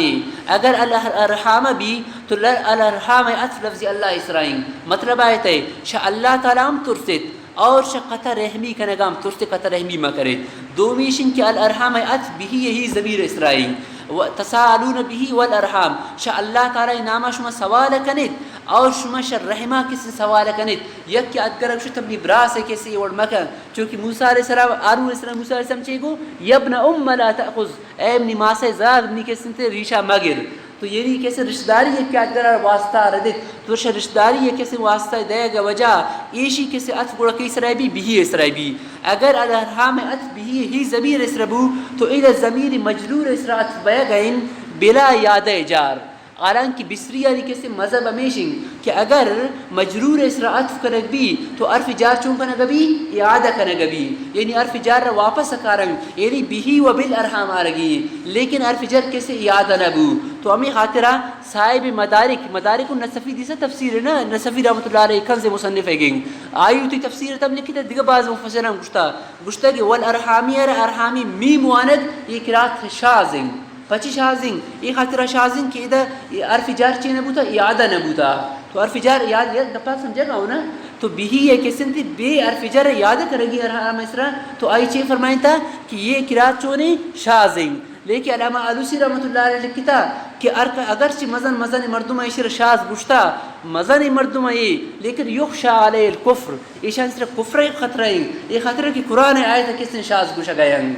اگر الارحام بی تو ل-، الارحام ءِ عطف لفظ اللہ ءِ سرائیں۔ مطلب آیت ءِ شہ اللہ تعالیٰ ہم ترسیت اور شہ قطع رحمی کنگا ہم ترسیت، قطع رحمی مکنیت۔ دومی ایشن کہ الارحام ءِ عطف به ءِ ہی ضمیر ءِ سرائیں۔ و تساءلون به والارحام، شہ اللہ تعالیٰ ءِ ناما شما سوال کنیت اور شما شہ رحما کسے سوال کنیت۔ یک کہ آدگرا گوشت منی براس ءِ کسے وڑ مکن، چونکہ موسیٰ علیہ السلام، ہارون علیہ السلام، موسیٰ علیہ السلام چے گو؟ يا ابن أم لا تأخذ، اے منی ماس ءِ زاگ، منی کسنتے ریشا مگر۔ تو یعنی کسے رشتہ داری یک آدگرا واسطہ ردیت، تو شہ رشتہ داری یک کسے واسطہ دئیگ ءِ وجہ ایشی کسے عطف گڑا کئی سرا بی؟ به ءِ سرا بی۔ اگر الارحام ءِ عطف به ءِ ہی ضمیر ءِ سرا بو تو ادا ضمیر مجرور ءِ سرا عطف بیگ ءَ انت بلا اعادہ جار۔ حالانکہ بصریانی کسے مذہب ہمیش انت کہ اگر مجرور ءِ سرا عطف کنگ بی تو حرف جار چون کنگ بی؟ اعادہ کنگ بی، یعنی حرف جار را واپس کارنگ، یعنی به و بالارحام آرگی، لیکن حرف جر کسے اعادہ نہ بو۔ تو ہمے خاطرا صاحب مدارک، مدارک النصفی دیسا تفسیر نا، نصفی رحمۃ اللہ علیہ کنز مصنف ہے گنگ، آئی وتی تفسیر تم لکھتا، دیگہ بعض مفسران گشتا، گشتا کہ والارحامی، ارحامی میم وانگ، یہ قرات شاذ ہیں۔ پچی شاذ ہیں؟ اے خاطرا شاذ ہیں کہ ادا حرف جار چے نہ بوتا، اعادہ نہ بوتا۔ تو حرف جار اعادہ، یک گپا سمجھا گا نا؟ تو به ءِ کسے انت بے حرف جر اعادہ کرگی ارحام ءِ سرا، تو آئی چے فرمائنتا کہ یہ قرات چونے شاذ ہیں۔ لیکن علامہ آلوسی رحمۃ اللہ علیہ لکھتا کہ ارک-، اگرچہ مزن مزن مردم ایشی را شاذ گشتا، مزن مردم اے، لیکن یخشی علیہ الکفر، ایشان سر کفر خطرہ ہیں، یہ خطرہ کہ قرآن آیت کسے شاذ گشگا ہیں۔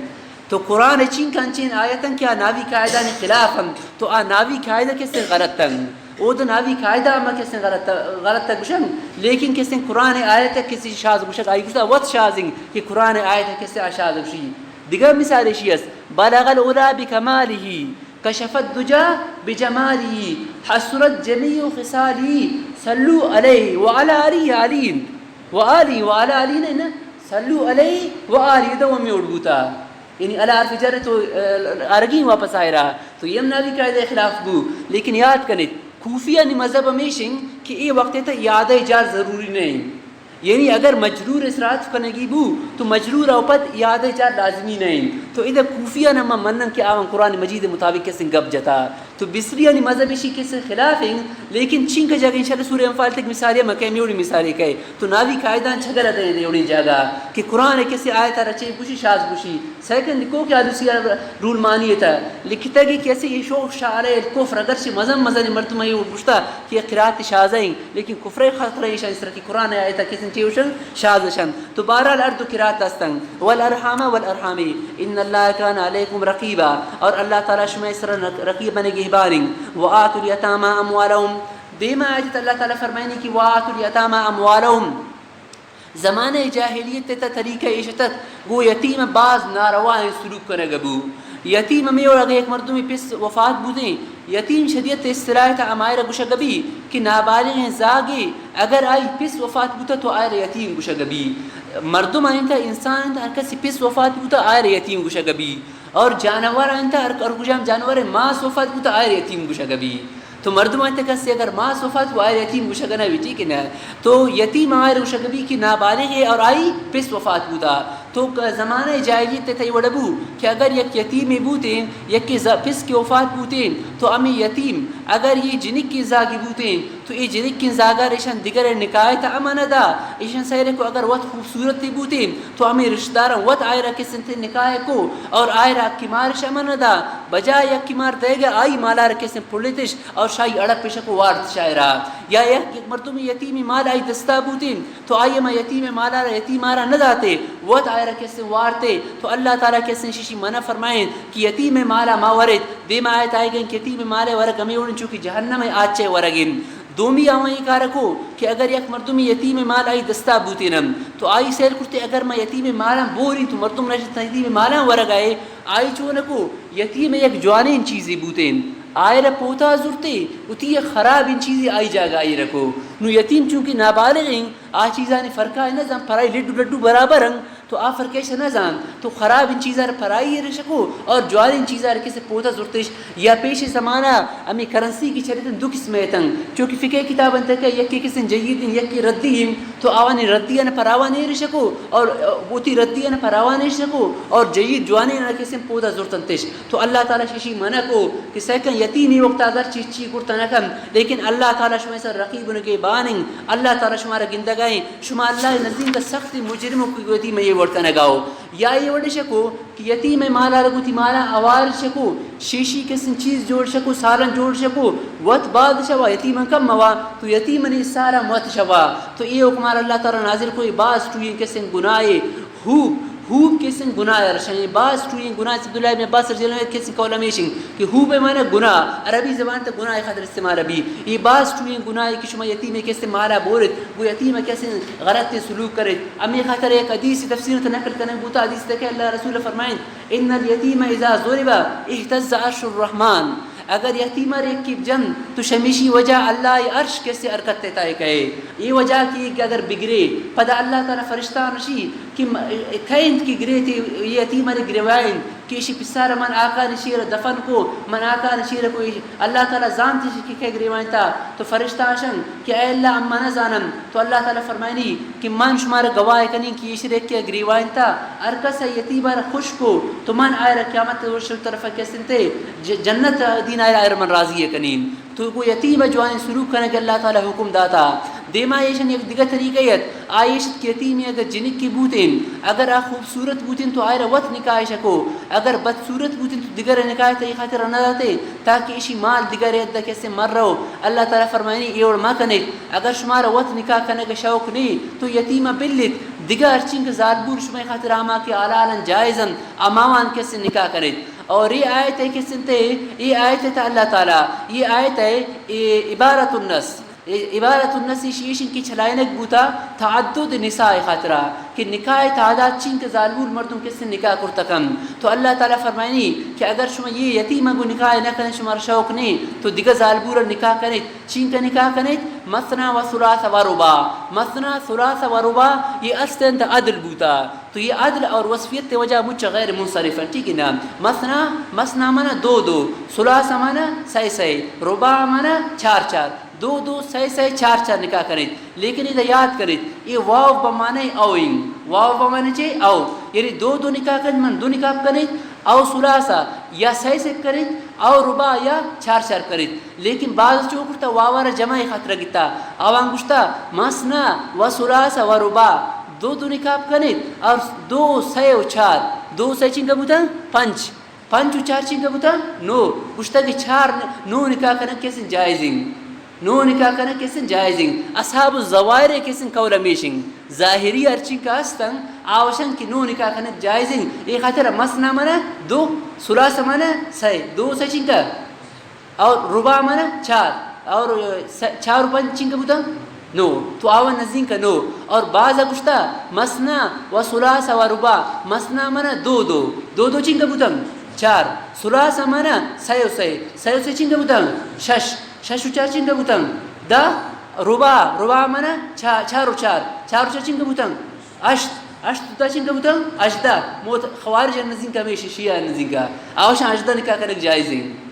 تو قرآن چین کہ انچیں آیت انت کہ آ نحوی قاعدہ نے خلاف انت، تو آ نحوی قاعدہ کسے غلط انت، او دو نحوی قاعدہ ہم کسے غلط، غلط گشن، لیکن کسے قرآن آیت کسے شاذ گشگ، آئی گشتا وت شاذ انت کہ قرآن آیت کسے آ شاذ گشی۔ دیگہ مثال ایشی است، بلغ العلا بکماله، کشف الدجی بجماله، حصلت جمیع خصاله، صلوا علیه وعلی علی علی، و آلی و علی علی نے نا، صلوا علیه و آلی، دو ہمیں اڑ بوتا۔ یعنی علی حرف جر تو، آ، آرگی واپس آئے رہا۔ تو یہ ہم نحوی قاعدہ خلاف بو۔ لیکن یاد کنیت، کوفیانی مذہب ہمیش انت کہ اے وقت تا اعادہ جار ضروری نہیں۔ یعنی اگر مجرور ءِ سرا عطف کنگی بو تو مجرور او پد اعادہ جار لازمی نہیں۔ تو ادا کوفیان ہم منن کہ آوان قرآن مجید مطابق کسے گپ جتا۔ تو بصریانی مذہب ایشی کسے خلاف ہیں، لیکن چینکہ جاگہ انشاءاللہ سورہ انفال تک مثالے مکہ میوڑی مثالے کئے۔ تو نحوی قاعدہ چھگل دے دے اڑی جاگہ کہ قرآن کسے آیت رچے گشی شاذ گشی۔ سیکنڈ کو کہ آلوسی رول مانی تا لکھتا کہ کسے یہ شو شاعر کفر، اگرچہ مزن مزن مردم یہ گشتا کہ قرات شاذ ہیں، لیکن کفر خطرہ ایشان سر کہ قرآن آیت کسے چیوشن شاذ شن۔ تو بہرحال ہر دو قرات استن، والارحام والارحام، ان اللہ کان علیکم رقیبا، اور اللہ تعالی شما سر رقیب نگہبانیں۔ وآتوا الیتامی اموالهم، دیما آیت اللہ تعالی فرمائنی کہ وآتوا الیتامی اموالهم، زمانہ جاہلیت تا طریقہ ایش اتت، گو یتیم باز ناروا سلوک کنگ بو۔ یتیم ہمے وڑ اگہ یک مردمی پس وفات بوتیں، یتیم شریعت اصطلاح تا ہمائرا گشگ بی کہ نابالغیں زاگے اگر آئی پس وفات بوتا تو آئرا یتیم گشگ بی۔ مردم انت، انسان انت، ہر کسی پس وفات بوتا آئرا یتیم گشگ بی۔ اور جانور انت، ہر، ہر کجام جانور ماس وفات بوتا آئرا یتیم گشگ بی۔ تو مردم انت کسی اگر ماس وفات بو آئرا یتیم گشگ نہ بی، ٹھیک ہے نا؟ تو یتیم آئرا گشگ بی کہ نابالغ ہے اور آئی پس وفات بوتا۔ تو ک-، زمانہ جاہلیت تئی وڑ بو کہ اگر یک یتیمے بوتیں، یکے ز-، پس کہ وفات بوتیں، تو ہمے یتیم اگر یہ جنکیں زاگے بوتیں، تو اے جنکیں زاگار ایشان دگرے نکاح تا امن دا، ایشان سیرے کو اگر وت خوبصورت بوتیں، تو ہمے رشتہ داراں وت آئرا کسنتے نکاح کو اور آئرا حق مارش امن دا، بجائے حق مار دیگا آئی مالار کسن پلتش اور شاہی اڑک پشک وارت شاعرا۔ یا یک، یک مردم یتیمی مال آئی دستا بوتیں، تو آئی ہما یتیم مالا را یتیمارا نہ داتے، وت آئرا کسن وارتے، تو اللہ تعالی کسن ششی منع فرمائیں کہ یتیم مالا ما ورت۔ دیما آیت آئیگیں کہ یتیم مالے ورگ ہمے وڑیں چونکہ جہنم آچے ورگیں۔ دومی آواں یہ کار کو کہ اگر یک مردمی یتیم مال آئی دستا بوتینم تو آئی سیل کرتے، اگر ما یتیم مالاں بوری تو مردم نشت یتیم مالاں ورگ آئے، آئی چون کو یتیم یک جوانیں چیزے بوتیں، آئرا پوتا زرتے، وتی یک خرابیں چیزے آئی جاگہ آئی رکو۔ نو یتیم چونکہ نابالغیں، آ چیزانی فرقا نہ زان، پرائی لڈو لڈو برابر انت، تو آ فرقش نہ زان، تو خرابیں چیزار پرائی رشکو اور جوانیں چیزار کسے پوتا زرتش۔ یا پیش زمانہ ہمیں کرنسی کی چلتن دو قسم ایتن، چونکہ فقہ کتاب انت کہ یکی کسن جیدیں، یکی ردی ہیں، تو آوانی ردی ان پراوانی رشکو اور وتی ردی ان پراوانی رشکو اور جیید جوانیں ان کسن پوتا زرتنتش۔ تو اللہ تعالی ششی منع کو کہ سیکن یتیمی وقت اگر چی چی کرتا نہ کن، لیکن اللہ تعالی شما سر رقیب و نگہبانیں، اللہ تعالی شما را گندگائیں، شما اللہ نزدیک سخت مجرم و کوتی میں یہ ورتنگاؤ۔ یا یہ وڑ شکو کہ یتیم مالا رگوتی مالا اوار شکو، شیشی کسن چیز جوڑ شکو، سالن جوڑ شکو، وت بادشاہ وا یتیمن کم موا، تو یتیمنی سارا مت شوا۔ تو یہ حکمار اللہ تعالی نازل کوئی باز ٹوئی کسن گناہے، ہوب، ہوب کسن گناہ رشن، باز ٹوئیں گناہ۔ عبداللہ ابن عباس رضی اللہ عنہ کسن قول ہمیشن کہ ہوب معنی گناہ، عربی زبان تے گناہ خاطر استعمال بی۔ یہ باز ٹوئیں گناہ کہ شما یتیم کسن مالا بورت، وہ یتیم کسن غلط سلوک کرت۔ امی خاطر ایک حدیث تفسیر تے نقل کرنے بوتا، حدیث تے کہ اللہ رسول فرمائیں، ان الیتیم اذا ضرب اهتز عرش الرحمن۔ اگر یتیم ءَ را یکے بجن، تو شمیشی وجہ اللہ ءِ عرش کسے حرکت ءِ تہا کئے۔ اے وجہ کہ اگر بگرے، پدا اللہ تعالی فرشتہ نشی کہ م-، کئے انت کہ گریت اے یتیم ءَ را گریوائینت کہ ایشی پسار ءَ من آقا نشیر دفن کو، من آقا نشیر کو۔ اللہ تعالی زانت ایشی کہ کئے گریوائینتا۔ تو فرشتہ اشن کہ اے اللہ، اما نہ زانن۔ تو اللہ تعالی فرمائنی کہ من شمارا گواہ کنیں کہ ایشی را یکے گریوائینتا، ہر کس ءَ یتیم ءَ را خوش کو، تو من آئرا قیامت ءِ روچ طرف کسنتے ج-، جنت دین آئرا، آئرا من راضی کنیں۔ تو گو یتیم ءَ جوائیں سلوک کنگ اللہ تعالی حکم داتا۔ دیما ایشن یک دگہ طریقہ ات، آ ایش کہ یتیمی اگر جنکی بوتیں، اگر آ خوبصورت بوتیں تو آئرا وت نکاح شکو، اگر بدصورت بوتیں تو دگہ نکاح تئی خاطر نہ داتے، تاکہ ایشی مال دگہ رد کسے مر رو۔ اللہ تعالی فرمائنی اے وڑ مہ کنیت۔ اگر شمارا وت نکاح کنگ ءِ شوق نی، تو یتیمہ بلیت، دگہ ہرچینکہ زالبول شمئے خاطر آ ما کہ حلال انت، جائز انت، آ ماوان کسے نکاح کنیت۔ اور اے آیت ءَ کسے انت، اے آیت ءِ تہا اللہ تعالی، اے آیت ءَ، اے عبارت النص، اے عبارت النص ایش، ایش انت کہ چلائینگ بوتا تعدد نساء ءِ خاطرا، کہ نکاح ءِ تعداد چینکہ زالبول مردم کسے نکاح کرتا کن۔ تو اللہ تعالی فرمائنی کہ اگر شما اے یتیمہ گو نکاح نہ کنیت، شمارا شوق نی، تو دگہ زالبول نکاح کنیت۔ چینکہ نکاح کنیت، مثنی و ثلاث و رباع۔ مثنی، ثلاث و رباع، اے اصل انت عدل بوتا۔ تو اے عدل اور وصفیت ءِ وجہ مچ غیر منصرف انت، ٹھیک ہے نا؟ مثنی، مثنی معنی دو دو، ثلاث معنی سئے سئے، رباع معنی چار چار۔ دو دو، سئے سئے، چار چار نکاح کنیت۔ لیکن ادا یاد کنیت، اے واو بہ معنی او انت۔ واو بہ معنی چے؟ او۔ یعنی دو دو نکاح کنیت، من دو نکاح کنیت، او ثلاثہ یا سئے سئے کنیت، او رباع یا چار چار کنیت۔ لیکن بعض چو کرتا واو ءَ را جمع ءِ خاطر گتا۔ آوان گوشتا، مثنی و ثلاث و رباع، دو دو نکاح کنیت، اور دو، سئے و چار، دو سئے چنکا بوتا؟ پنچ۔ پنچ و چار چنکا بوتا؟ نو۔ گوشتا کہ چار ن-، نو نکاح کنگ کسے جائز انت۔ نو نکاح کنگ کسے جائز انت۔ اصحاب الظواہر ءِ کسے قول ہمیش انت۔ ظاہری ہرچینکہ ہستن، آ وشن کہ نو نکاح کنگ جائز انت۔ اے خاطر مثنی معنی دو، ثلاث معنی سئے، دو سئے چنکا، اور رباع معنی چار، اور س-، چار و پنچ چنکا بوتا؟ نو۔ تو آوان نزدیکا نو۔ اور بعض گوشتا، مثنی و ثلاث و رباع، مثنی معنی دو دو، دو دو چنکا بوتا؟ چار۔ ثلاث معنی سئے و سئے، سئے و سئے چنکا بوتا؟ شش۔ شش و چار چنکا بوتا؟ دہ۔ رباع، رباع معنی چا-، چار و چار، چار و چار چنکا بوتا؟ ہشت۔ ہشت و دہ چنکا بوتا؟ ہژدہ۔ موت خوارج نزدیکا، ہمیش شیعہ نزدیکا، آ وشن ہژدہ نکاح کنگ جائز انت۔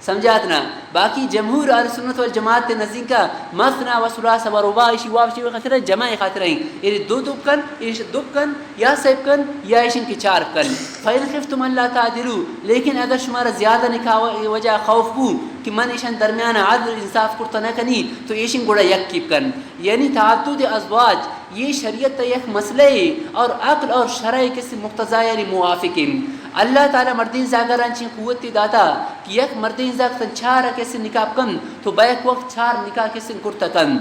سمجھات نا؟ باقی جمہور اہل سنت والجماعت ءِ نزدیکا مثنی و ثلاث و رباع ایشی واو چی خاطر جمع ءِ خاطر انت۔ یعنی دو دو کن، ایش دو کن، یا سئے کن، یا ایشن کہ چار کن۔ فإن خفتم ألا تعدلوا، لیکن اگر شمارا زیادہ نکاح ءِ وجہ خوف بو کہ من ایشان درمیان عدل انصاف کرتا نہ کنی، تو ایشن گڑا یکی کن۔ یعنی تعدد ازواج یہ شریعت ءِ یک مسئلہ ہے اور عقل اور شرع ءِ کسے مقتضا یعنی موافق ہیں۔ اللہ تعالی مردین زاگران چین قوت داتا کہ یک مردین زاگ تن چار کسے نکاح کن تو بیک وقت چار نکاح کسے کرتا کن۔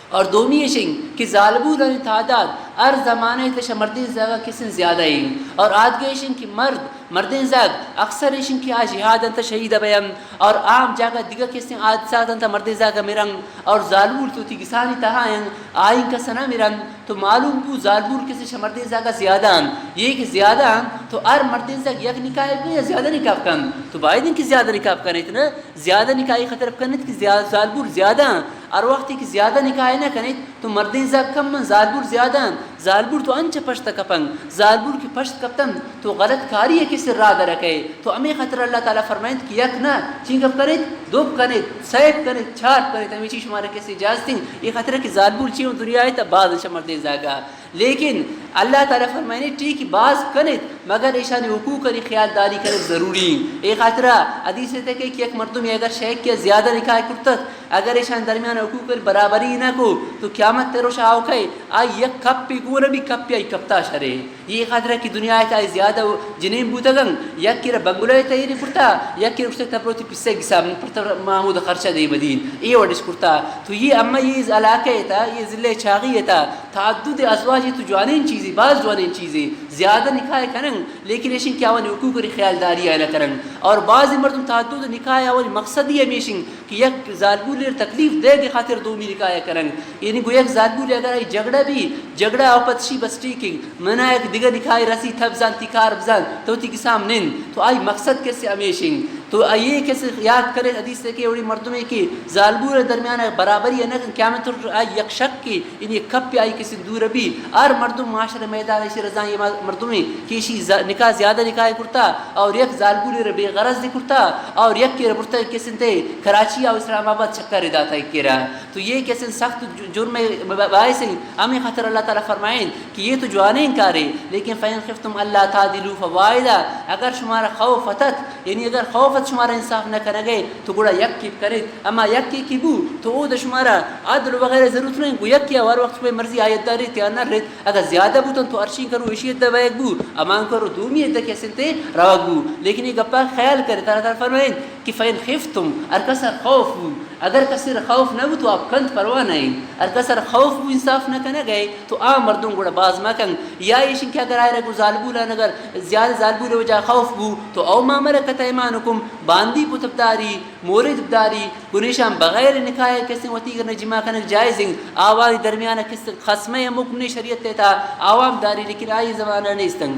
اور دومی ایشن کہ زالبولانی تعداد ہر زمانہ تشا مردین زاگا کسے زیادہ ہیں۔ اور آدگہ ایشن کہ مرد مردین زاگ اکثر ایشن کہ آ جہاد انت شہید بیان اور عام جاگہ دگہ کسے حادثات انت مردین زاگ مرن اور زالبول تو تی گسانی تہا ہیں، آئین کس نہ مرن۔ تو معلوم بو زالبول کسے شہ مردین زاگا زیادہ انت۔ یہ کہ زیادہ انت تو ہر مردین زاگ یک نکاح بکن یا زیادہ نکاح بکن، تو باید انت کہ زیادہ نکاح بکنیت نا، زیادہ نکاح ای خاطر بکنیت کہ زیادہ، زالبول زیادہ انت۔ ہر وقتی کہ زیادہ نکاح نہ کنیت تو مردین زاگ کم انت، زالبول زیادہ انت۔ زالبول تو انچ پشت کپن، زالبول کہ پشت کپتن تو غلط کاری کسے راہ درکئے۔ تو ہمے خاطر اللہ تعالی فرمائنت کہ یک نہ، چین گپ کنیت، دو بکنیت، سئے بکنیت، چار بکنیت، ہمے چیز شمارا کسے اجازت انت۔ اے خاطر کہ زالبول چی انت دنیا ءِ تہا باز انت شہ مردین زاگا۔ لیکن اللہ تعالی فرمائنی ٹھیک کہ باز بکنیت، مگر ایشانی حقوق انی خیال داری کنگ ضروری انت۔ اے خاطرا حدیث ءِ تہا کہ یک مردمے اگر شہ یکے زیادہ نکاح کرتت، اگر ایشان درمیان حقوق انی برابری نہ کو تو قیامت ءِ روشا آؤکئے آئی یک کپے گون بی، کپے آئی کپتا شرے۔ یہ خاطر کہ دنیا ءِ تہا زیادہ جنین بوتگن، یکے را بنگلہ ءِ تیاری کرتا، یکے را گوشتگ تب رو تی پسے گسا، من پر تر محمود خرچہ دے بدین، اے وڑش کرتا۔ تو یہ اما یہ علاقہ ءِ تہا، یہ ضلع چاغی ءِ تہا تعدد ازواج تو جوانین چیزی، باز جوانین چیزی، زیادہ نکاح کنن، لیکن ایشن کہ آوانی حقوق انی خیال داری آ نہ کنن۔ اور بعض مردم تعدد نکاح آوانی مقصد ہی ہمیشن کہ یک زالبولے تکلیف دیگ ءِ خاطر دومی نکاح کنن۔ یعنی گو یک زالبولے اگر آئی جھگڑا بی، جھگڑا او پتشی بس ٹھیک انت، منا یک دگہ نکاح رسی، تب زان تی کار بزان، تو تی گسام نند، تو آئی مقصد کسے ہمیش انت۔ تو آئی کسے یاد کرے حدیث ءَ کہ اوڑی مردمے کہ زالبول درمیان برابری نہ کن، قیامت آ یک شک کہ یعنی یک کپ آئی کسے دور بی، ہر مردم معاشر میدان ایشی رضا یہ مردمے کہ ایشی ز-، نکاح زیادہ نکاح کرتا اور یک زالبول ر بے غرض دی کرتا اور یک کے برتا کسے تے کراچی اور اسلام آباد چکر داتا ایک کرا۔ تو یہ کسے سخت ج-، جرم ب-، ب-، باعث ہیں۔ ہمیں خاطر اللہ تعالیٰ فرمائیں کہ یہ تو جوانیں کارے، لیکن فَإِنْ خِفْتُمْ أَلَّا تَعْدِلُوا فَوَاحِدَةً، اگر شمارا خوف اتت، یعنی اگر خوف ات شمارا انصاف نہ کنگے، تو گڑا یکے کنیت۔ اما یکے کہ بو، تو اود شمارا عدل وغیرہ ضرورت نہیں، گو یکے ہر وقت شمئے مرضی آیت داریت یا نہ ریت۔ اگر زیادہ بوتن تو ارشین کرو، اشی عدہ بیگ بو، امان کرو دومی عدہ کہ اسنتے روگ بو۔ لیکن یہ گپا خیال کرے، تعالیٰ تعالیٰ فرمائیں کہ فَإِنْ خِفْتُمْ، ہر کس خوف بو، اگر کسی را خوف نہ بو تو آپ کنت پرواہ نہیں۔ ہر کس را خوف بو انصاف نہ کنگے، تو آ مردم گڑا باز مکن۔ یا ایشن کہ اگر آئرا گو زالبولان اگر زیادہ زالبول وجہ خوف بو، تو او ما ملکت ایمانکم، باندی پتبداری، مورد بداری، گنیشان بغیر نکاح کسے وتی گرنے جمع کنگ جائز ہیں۔ آوانی درمیان کس خصمے مکمنی شریعت تیتا عوام داری، لیکن آئی زمانہ نیستن۔